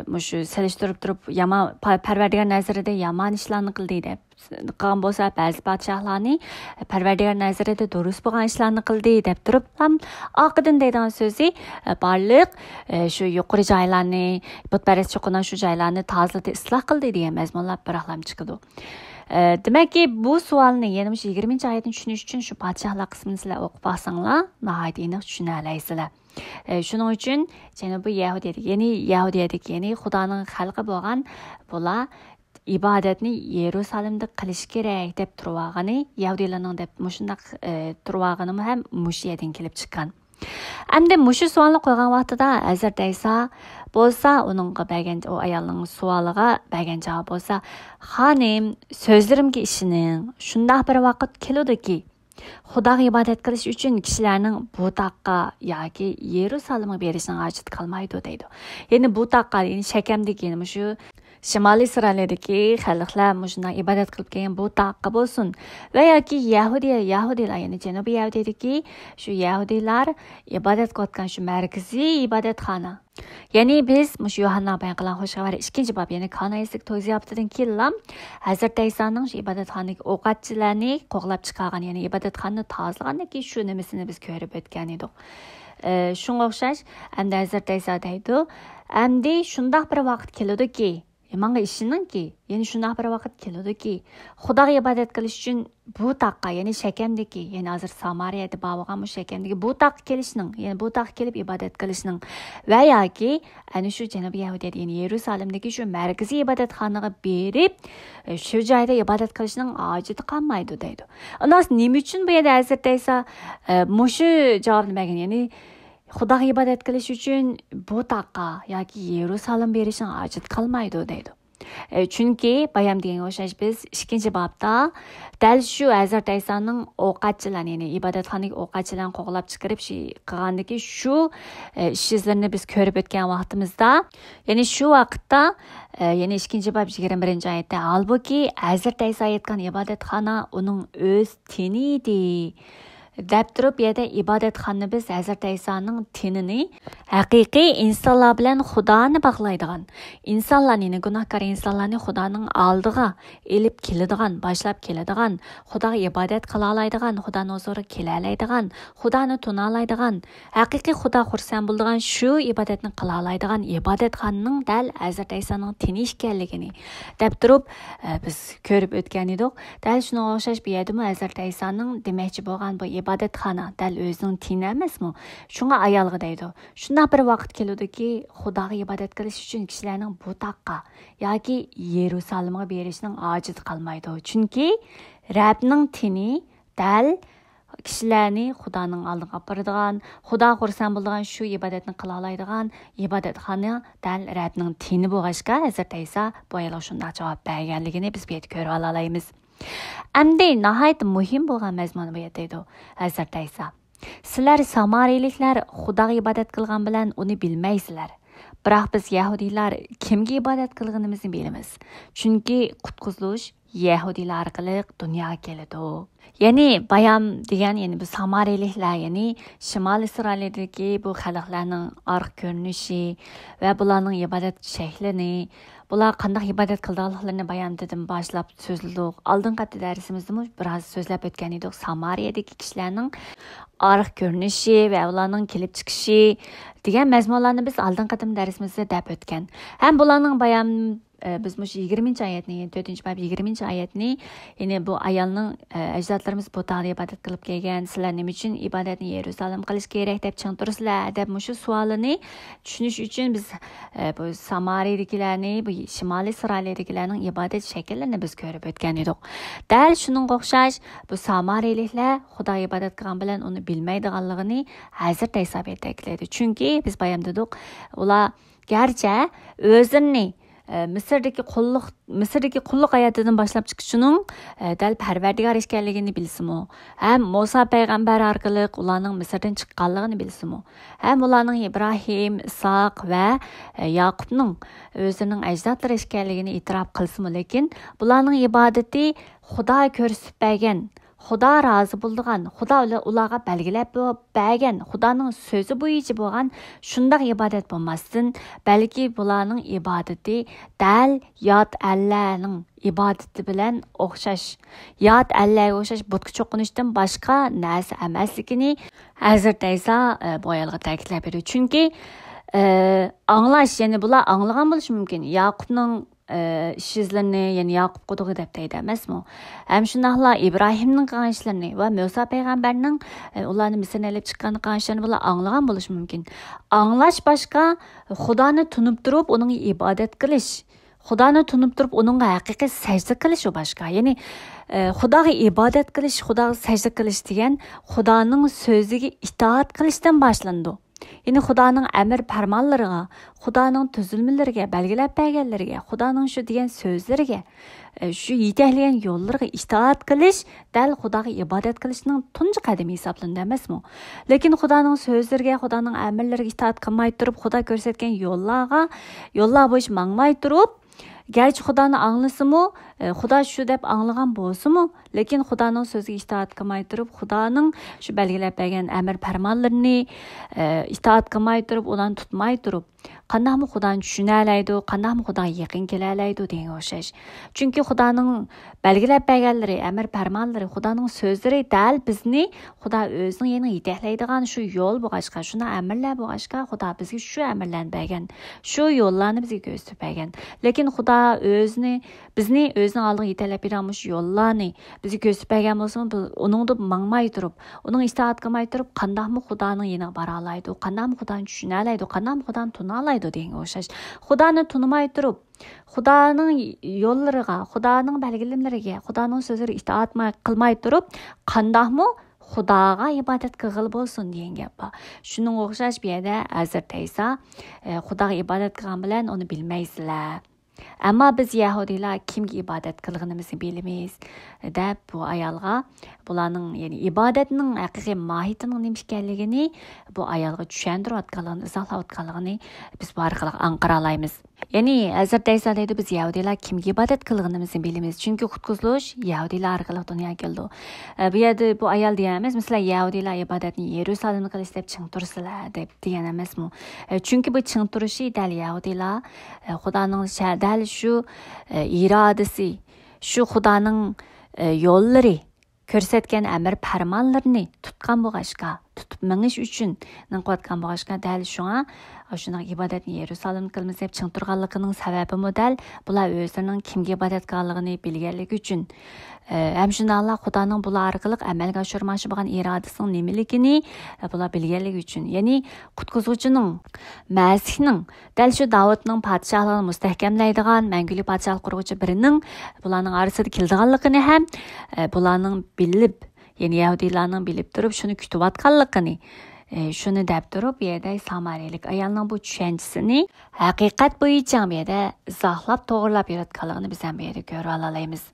مۇشۇ سېلىشتۇرۇپ تۇرۇپ، يامان، پە-، پەرۋەردىگار نەزىرىدە يامان ئىشلارنى قىلدى دەپ قىلغان بولسا، بەزى پادىشاھلارنى پەرۋەردىگار نەزىرىدە دۇرۇس بولغان ئىشلارنى قىلدى دەپ تۇرۇپ، ھەم ئارقىدىن دەيدىغان سۆزى، ئى، بارلىق، ئى، شۇ يۇقىرى جايلارنى، بۇتپەرەس چوقۇنغان شۇ جايلارنى تازىلىدى، ئىسلاھ قىلدى دېگەن مەزمۇنلار بىراقلام چىقىدۇ. ئە، دېمەككى، بۇ سوئالنى، يەنە مۇشۇ يىگىرمىنچى ئايەتنى چۈشىنىش ئۈچۈن شۇ پادىشاھلار قىسمىنى سىلەر ئوقۇپ باقساڭلار، ناھايىتى ئېنىق چۈشىنەلەيسىلەر. ئە، شۇنىڭ ئۈچۈن جەنۇبىي يەھۇدىيەدىكى، يەنى يەھۇدىيەدىكى، يەنى خۇدانىڭ خەلقى بولغان بۇلار ئىبادەتنى يېرۇسالېمدا قىلىش كېرەك دەپ تۇرۇۋالغىنى، يەھۇدىيلارنىڭ دەپ مۇشۇنداق، ئە، تۇرۇۋالغىنىمۇ ھەم مۇشۇ يەردىن كېلىپ چىققان. ئەمدى مۇشۇ سوئالنى قويغان ۋاقتىدا ھەزرىتى ئەيسا بولسا ئۇنىڭغا بەرگەن، ئۇ ئايالنىڭ سوئالىغا بەرگەن جاۋابى بولسا، خانىم، سۆزلىرىمگە ئىشىنىڭ، شۇنداق بىر ۋاقىت كېلىدۇكى، خۇداغا ئىبادەت قىلىش ئۈچۈن كىشىلەرنىڭ بۇ تاغقا ياكى يېرۇسالېمغا بېرىشنىڭ ھاجىتى قالمايدۇ دەيدۇ. يەنى بۇ تاغقا، يەنى شەكەمدىكى، يەنى مۇشۇ شىمالىي ئىسرائىلىيەدىكى خەلقلەر مۇشۇنداق ئىبادەت قىلىپ كەلگەن بۇ تاغقا بولسۇن ۋە ياكى يەھۇدىيە، يەھۇدىيلار، يەنى جەنۇبىي يەھۇدىيەدىكى شۇ يەھۇدىيلار ئىبادەت قىلىۋاتقان شۇ مەركىزىي ئىبادەتخانا. يەنى بىز مۇشۇ يوھاننا بايان قىلغان خۇش خەۋەر ئىككىنچى باب، يەنى كانا يېسىلىك توي زىياپىتىدىن كېيىنلا ھەزرىتى ئەيسانىڭ شۇ ئىبادەتخانىدىكى ئوقەتچىلەرنى قوغلاپ چىقارغان، يەنى ئىبادەتخانىنى تازىلىغاندىكى شۇ نېمىسىنى بىز كۆرۈپ ئۆتكەن ئىدۇق. ئە، شۇڭا ئوخشاش، ئەمدى ھەزرىتى ئەيسا دەيدۇ، ئەمدى شۇنداق بىر ۋاقىت كېلىدۇكى، ماڭا ئىشىنىڭكى، يەنى شۇنداق بىر ۋاقىت كېلىدۇكى، خۇداغا ئىبادەت قىلىش ئۈچۈن بۇ تاغقا، يەنى شەكەمدىكى، يەنى ھازىر سامارىيەدە بار بولغان بۇ شەكەمدىكى بۇ تاغقا كېلىشنىڭ، يەنى بۇ تاغقا كېلىپ ئىبادەت قىلىشنىڭ ۋە ياكى ئەنە شۇ جەنۇبىي يەھۇدىيەدە، يەنى يېرۇسالېمدىكى شۇ مەركىزىي ئىبادەتخانىغا بېرىپ، شۇ جايدا ئىبادەت قىلىشنىڭ ھاجىتى قالمايدۇ دەيدۇ. ئۇنداق نېمە ئۈچۈن بۇ يەردە ھەزرىتى ئەيسا، ئە، مۇشۇ جاۋابنى بەرگەن؟ يەنى خۇداغا ئىبادەت قىلىش ئۈچۈن بۇ تاغقا ياكى يېرۇسالېم بېرىشنىڭ ھاجىتى قالمايدۇ دەيدۇ. ئە، چۈنكى بايام دېگەنگە ئوخشاش بىز ئىككىنچى بابتا دەل شۇ ھەزرىتى ئەيسانىڭ ئوقەتچىلەرنى، يەنى ئىبادەتخانىدىكى ئوقەتچىلەرنى قوغلاپ چىقىرىپ شى-، قىلغاندىكى شۇ، ئە، ئىش-ئىزلىرىنى بىز كۆرۈپ ئۆتكەن ۋاقتىمىزدا، يەنى شۇ ۋاقىتتا، ئە، يەنى ئىككىنچى باب يىگىرمە بىرىنچى ئايەتتە، ھالبۇكى، ھەزرىتى ئەيسا ئېيتقان ئىبادەتخانا ئۇنىڭ ئۆز تېنى ئىدى، دەپ تۇرۇپ، بۇ يەردە ئىبادەتخانىنى بىز ھەزرىتى ئەيسانىڭ تېنىنى ھەقىقىي ئىنسانلار بىلەن خۇدانى باغلايدىغان، ئىنسانلارنى، يەنى گۇناھكار ئىنسانلارنى خۇدانىڭ ئالدىغا ئېلىپ كېلىدىغان، باشلاپ كېلىدىغان، خۇداغا ئىبادەت قىلالايدىغان، خۇدانىڭ ھۇزۇرىغا كېلەلەيدىغان، خۇدانى تونالايدىغان، ھەقىقىي خۇدا خۇرسەن بولىدىغان شۇ ئىبادەتنى قىلالايدىغان ئىبادەتخانىنىڭ دەل ھەزرىتى ئەيسانىڭ تېنى ئىكەنلىكىنى دەپ تۇرۇپ، ئە، بىز كۆرۈپ ئۆتكەن ئىدۇق. دەل شۇنىڭغا ئوخشاش بۇ يەردىمۇ ھەزرىتى ئەيسانىڭ دېمەكچى بولغان بۇ ئىبادەتخانا دەل ئۆزىنىڭ تېنى ئەمەسمۇ؟ شۇڭا ئايالغا دەيدۇ، شۇنداق بىر ۋاقىت كېلىدۇكى، خۇداغا ئىبادەت قىلىش ئۈچۈن كىشىلەرنىڭ بۇ تاغقا ياكى يېرۇسالېمغا بېرىشنىڭ ھاجىتى قالمايدۇ. چۈنكى رەبنىڭ تېنى دەل كىشىلەرنى خۇدانىڭ ئالدىغا ئاپىرىدىغان، خۇدا خۇرسەن بولىدىغان شۇ ئىبادەتنى قىلالايدىغان ئىبادەتخانا دەل رەبنىڭ تېنى بولغاچقا، ھەزرىتى ئەيسا بۇ ئايالغا شۇنداق جاۋاب بەرگەنلىكىنى بىز بۇ يەردە كۆرۈپ ئالالايمىز. ئەمدى ناھايىتى مۇھىم بولغان مەزمۇن بۇ يەردە دەيدۇ ھەزرىتى ئەيسا. سىلەر سامارىيلىكلەر خۇداغا ئىبادەت قىلغان بىلەن ئۇنى بىلمەيسىلەر. بىراق بىز يەھۇدىيلار كىمگە ئىبادەت قىلغىنىمىزنى بىلىمىز. چۈنكى قۇتقۇزۇش يەھۇدىيلار ئارقىلىق دۇنياغا كېلىدۇ. يەنى بايام دېگەن، يەنى بۇ سامارىيلىكلار، يەنى شىمال ئىسرائىلدىكى بۇ خەلقلەرنىڭ ئارقا كۆرۈنۈشى ۋە بۇلارنىڭ ئىبادەت شەكلىنى، بۇلار قانداق ئىبادەت قىلىدىغانلىقلىرىنى بايامدىن باشلاپ سۆزلىدۇق. ئالدىنقى ھەپتە دەرسىمىزدىمۇ بىراز سۆزلەپ ئۆتكەن ئىدۇق. سامارىيەدىكى كىشىلەرنىڭ ئارقا كۆرۈنۈشى ۋە ئۇلارنىڭ كېلىپ چىقىشى دېگەن مەزمۇنلارنى بىز ئالدىنقى قېتىم دەرسىمىزدە دەپ ئۆتكەن. ھەم بۇلارنىڭ بايام، ئە، بىز مۇشۇ يىگىرمىنچى ئايەتنى، تۆتىنچى باب يىگىرمىنچى ئايەتنى، يەنى بۇ ئايالنىڭ، ئە، ئەجدادلىرىمىز بۇتاغا ئىبادەت قىلىپ كەلگەن، سىلەر نېمە ئۈچۈن ئىبادەتنى يېرۇسالىمغا قىلىش كېرەك دەپ چىڭ تۇرىسىلەر دەپ مۇشۇ سوئالىنى چۈشىنىش ئۈچۈن بىز، ئە، بۇ سامارىيىدىكىلەرنى، بۇ شىمالىي ئىسرائىلىيەدىكىلەرنىڭ ئىبادەت شەكىللىرىنى بىز كۆرۈپ ئۆتكەن ئىدۇق. دەل شۇنىڭغا ئوخشاش بۇ سامارىيىلىكلەر خۇداغا ئىبادەت قىلغان بىلەن ئۇنى بىلمەيدىغانلىقىنى ھەزرىتى ئەيسا بۇ يەردە تەكىتلەيدۇ. چۈنكى بىز بايام دېدۇق، ئۇلار گەرچە ئۆزلىرىنى، ئە، مىسىردىكى قۇللۇق، مىسىردىكى قۇللۇق ھاياتىدىن باشلاپ چىقىشىنىڭ، ئە، دەل پەرۋەردىگار ئىكەنلىكىنى بىلسىمۇ، ھەم مۇسا پەيغەمبەر ئارقىلىق ئۇلارنىڭ مىسىردىن چىققانلىقىنى بىلسىمۇ، ھەم ئۇلارنىڭ ئىبراھىم، ئىسھاق ۋە، ئە، ياقۇپنىڭ ئۆزلىرىنىڭ ئەجدادلىرى ئىكەنلىكىنى ئېتىراپ قىلسىمۇ، لېكىن بۇلارنىڭ ئىبادىتى خۇدا كۆرسىتىپ بەرگەن، خۇدا رازى بولىدىغان، خۇدا ئۇلارغا بەلگىلەپ بەرگەن، خۇدانىڭ سۆزى بويىچە بولغان شۇنداق ئىبادەت بولماستىن، بەلكى بۇلارنىڭ ئىبادىتى دەل يات ئەللەرنىڭ ئىبادىتى بىلەن ئوخشاش، يات ئەللەرگە ئوخشاش بۇتقا چوقۇنۇشتىن باشقا نەرسە ئەمەسلىكىنى ھەزرىتى ئەيسا، ئە، بۇ ئايالغا تەكىتلەپ بېرىدۇ. چۈنكى، ئە، ئاڭلاش، يەنى بۇلار ئاڭلىغان بولۇشى مۇمكىن. ياقۇپنىڭ ئىش ئىزلىرىنى، يەنى ياقۇپ قۇدۇقى دەپ دەيدۇ ئەمەسمۇ؟ ھەم شۇنداقلا ئىبراھىمنىڭ قىلغان ئىشلىرىنى ۋە مۇسا پەيغەمبەرنىڭ، ئە، ئۇلارنى مىسىردىن ئېلىپ چىققاندا قىلغان ئىشلىرىنى بۇلار ئاڭلىغان بولۇشى مۇمكىن. ئاڭلاش باشقا، خۇدانى تونۇپ تۇرۇپ ئۇنىڭغا ئىبادەت قىلىش، خۇدانى تونۇپ تۇرۇپ ئۇنىڭغا ھەقىقىي سەجدە قىلىش ئۇ باشقا. يەنى، ئە، خۇداغا ئىبادەت قىلىش، خۇداغا سەجدە قىلىش دېگەن خۇدانىڭ سۆزىگە ئىتائەت قىلىشتىن باشلىنىدۇ. يەنى خۇدانىڭ ئەمر پەرمانلىرىغا، خۇدانىڭ تۈزۈلمىلىرىگە، بەلگىلەپ بەرگەنلىرىگە، خۇدانىڭ شۇ دېگەن سۆزلىرىگە، ئە، شۇ يېتەكلىگەن يوللىرىغا ئىتائەت قىلىش دەل خۇداغا ئىبادەت قىلىشنىڭ تۇنجى قەدىمى ھېسابلىنىدۇ ئەمەسمۇ؟ لېكىن خۇدانىڭ سۆزلىرىگە، خۇدانىڭ ئەمرلىرىگە ئىتائەت قىلماي تۇرۇپ، خۇدا كۆرسەتكەن يوللارغا، يوللار بويىچە ماڭماي تۇرۇپ، گەرچە خۇدانى ئاڭلىسىمۇ، ئە، خۇدا شۇ دەپ ئاڭلىغان بولسىمۇ، لېكىن خۇدانىڭ سۆزىگە ئىتائەت قىلماي تۇرۇپ، خۇدانىڭ شۇ بەلگىلەپ بەرگەن ئەمر پەرمانلىرىنى، ئە، ئىتائەت قىلماي تۇرۇپ، ئۇلارنى تۇتماي تۇرۇپ، قانداقمۇ خۇدانى چۈشىنەلەيدۇ، قانداقمۇ خۇداغا يېقىن كېلەلەيدۇ دېگەنگە ئوخشاش. چۈنكى خۇدانىڭ بەلگىلەپ بەرگەنلىرى، ئەمر پەرمانلىرى، خۇدانىڭ سۆزلىرى دەل بىزنى خۇدا ئۆزىنىڭ يېنىغا يېتەكلەيدىغان شۇ يول بولغاچقا، شۇنداق ئەمىرلەر بولغاچقا، خۇدا بىزگە شۇ ئەمىرلەرنى بەرگەن، شۇ يوللارنى بىزگە كۆرسىتىپ بەرگەن. لېكىن خۇدا ئۆزىنى، بىزنى ئۆزىنىڭ ئالدىغا يېتەكلەپ بېرىدىغان مۇشۇ يوللارنى بىزگە كۆرسىتىپ بەرگەن بولسىمۇ، بىز ئۇنىڭدا ماڭماي تۇرۇپ، ئۇنىڭ ئىتائەت قىلماي تۇرۇپ، قانداقمۇ خۇدانىڭ يېنىغا بارالايدۇ، قانداقمۇ خۇدانى چۈشىنەلەيدۇ، قانداقمۇ خۇدانى تونالايدۇ دېگەنگە ئوخشاش. خۇدانى تونۇماي تۇرۇپ، خۇدانىڭ يوللىرىغا، خۇدانىڭ بەلگىلىمىلىرىگە، خۇدانىڭ سۆزلىرىگە ئىتائەت قىلماي تۇرۇپ، قانداقمۇ خۇداغا ئىبادەت قىلغىلى بولسۇن دېگەن گەپ بار. شۇنىڭغا ئوخشاش بۇ يەردە ھەزرىتى ئەيسا، ئە، خۇداغا ئىبادەت قىلغان بىلەن ئۇنى بىلمەيسىلەر. ئەمما بىز يەھۇدىيلار كىمگە ئىبادەت قىلغىنىمىزنى بىلىمىز، دەپ بۇ ئايالغا بۇلارنىڭ، يەنى ئىبادەتنىڭ ھەقىقىي ماھىيىتىنىڭ نېمە ئىكەنلىكىنى بۇ ئايالغا چۈشەندۈرۈۋاتقانلىقىنى، ئىزاھلاۋاتقانلىقىنى بىز بۇ ئارقىلىق ئاڭقىرالايمىز. يەنى ھەزرىتى ئەيسا دەيدۇ، بىز يەھۇدىيلار كىمگە ئىبادەت قىلغىنىمىزنى بىلىمىز، چۈنكى قۇتقۇزۇش يەھۇدىيلار ئارقىلىق دۇنياغا كېلىدۇ. ئە، بۇ يەردە بۇ ئايال دېگەن ئەمەس، مەسىلەن، يەھۇدىيلار ئىبادەتنى يېرۇسالىمدا قىلىش دەپ چىڭ تۇرسىلەر دەپ دېگەن ئەمەسمۇ؟ ئە، چۈنكى بۇ چىڭ تۇرۇشى دەل يەھۇدىيلار، ئە، خۇدانىڭ شە-، دەل شۇ، ئە، ئىرادىسى، شۇ خۇدانىڭ، ئە، يوللىرى، كۆرسەتكەن ئەمر پەرمانلىرىنى تۇتقان بولغاچقا، تۇتۇپ مېڭىش ئۈچۈن نېمە قىلىۋاتقان بولغاچقا، دەل شۇڭا ئاشۇنداق ئىبادەتنى يېرۇسالىمدا قىلىمىز دەپ چىڭ تۇرغانلىقىنىڭ سەۋەبىمۇ دەل بۇلار ئۆزلىرىنىڭ كىمگە ئىبادەت قىلغانلىقىنى بىلگەنلىكى ئۈچۈن، ئە، ھەم شۇنداقلا خۇدانىڭ بۇلار ئارقىلىق ئەمەلگە ئاشۇرماقچى بولغان ئىرادىسىنىڭ نېمىلىكىنى، ئە، بۇلار بىلگەنلىكى ئۈچۈن، يەنى قۇتقۇزغۇچىنىڭ، مەسىھنىڭ دەل شۇ داۋۇتنىڭ پادىشاھلىقىنى مۇستەھكەملەيدىغان، مەڭگۈلۈك پادىشاھلىق قۇرغۇچى بىرىنىڭ بۇلارنىڭ ئارىسىدا كېلىدىغانلىقىنى ھەم، ئە، بۇلارنىڭ بىلىپ، يەنى يەھۇدىيلارنىڭ بىلىپ تۇرۇپ شۇنى كۈتۈۋاتقانلىقىنى، ئى، شۇنى دەپ تۇرۇپ، بۇ يەردە سامارىيەلىك ئايالنىڭ بۇ چۈشەنچىسىنى ھەقىقەت بويىچە بۇ يەردە ئىزاھلاپ، توغرىلاپ بېرىۋاتقانلىقىنى بىز ھەم بۇ يەردە كۆرۈۋالالايمىز.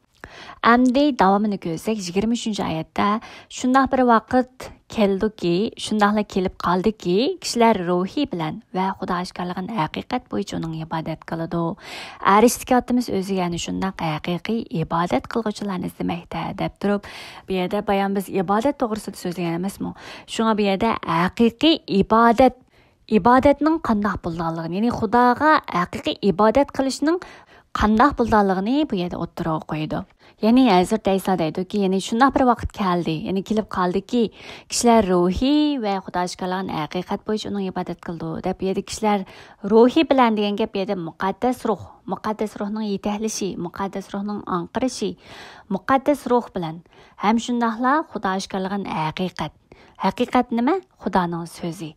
ئەمدى داۋامىنى كۆرسەك، يىگىرمە ئۈچىنچى ئايەتتە، شۇنداق بىر ۋاقىت كەلدۇكى، شۇنداقلا كېلىپ قالدىكى، كىشىلەر روھى بىلەن ۋە خۇدا ئاشكارىلىغان ھەقىقەت بويىچە ئۇنىڭ ئىبادەت قىلىدۇ. ئەرشتىكى ئاتىمىز ئۆزى يەنە شۇنداق ھەقىقىي ئىبادەت قىلغۇچىلارنى ئىزدىمەكتە، دەپ تۇرۇپ، بۇ يەردە بايام بىز ئىبادەت توغرىسىدا سۆزلىگەن ئەمەسمۇ؟ شۇڭا بۇ يەردە ھەقىقىي ئىبادەت، ئىبادەتنىڭ قانداق بولىدىغانلىقىنى، يەنى خۇداغا ھەقىقىي ئىبادەت قىلىشنىڭ قانداق بولىدىغانلىقىنى بۇ يەردە ئوتتۇرىغا قويىدۇ. يەنى ھەزرىتى ئەيسا دەيدۇكى، يەنى شۇنداق بىر ۋاقىت كەلدى، يەنى كېلىپ قالدىكى، كىشىلەر روھىي ۋە خۇدا ئاشكارىلىغان ھەقىقەت بويىچە ئۇنىڭ ئىبادەت قىلىدۇ، دەپ. بۇ يەردە كىشىلەر روھى بىلەن دېگەن گەپ، بۇ يەردە مۇقەددەس روھ، مۇقەددەس روھنىڭ يېتەكلىشى، مۇقەددەس روھنىڭ ئاڭقىرىشى، مۇقەددەس روھ بىلەن ھەم شۇنداقلا خۇدا ئاشكارىلىغان ھەقىقەت. ھەقىقەت نېمە؟ خۇدانىڭ سۆزى.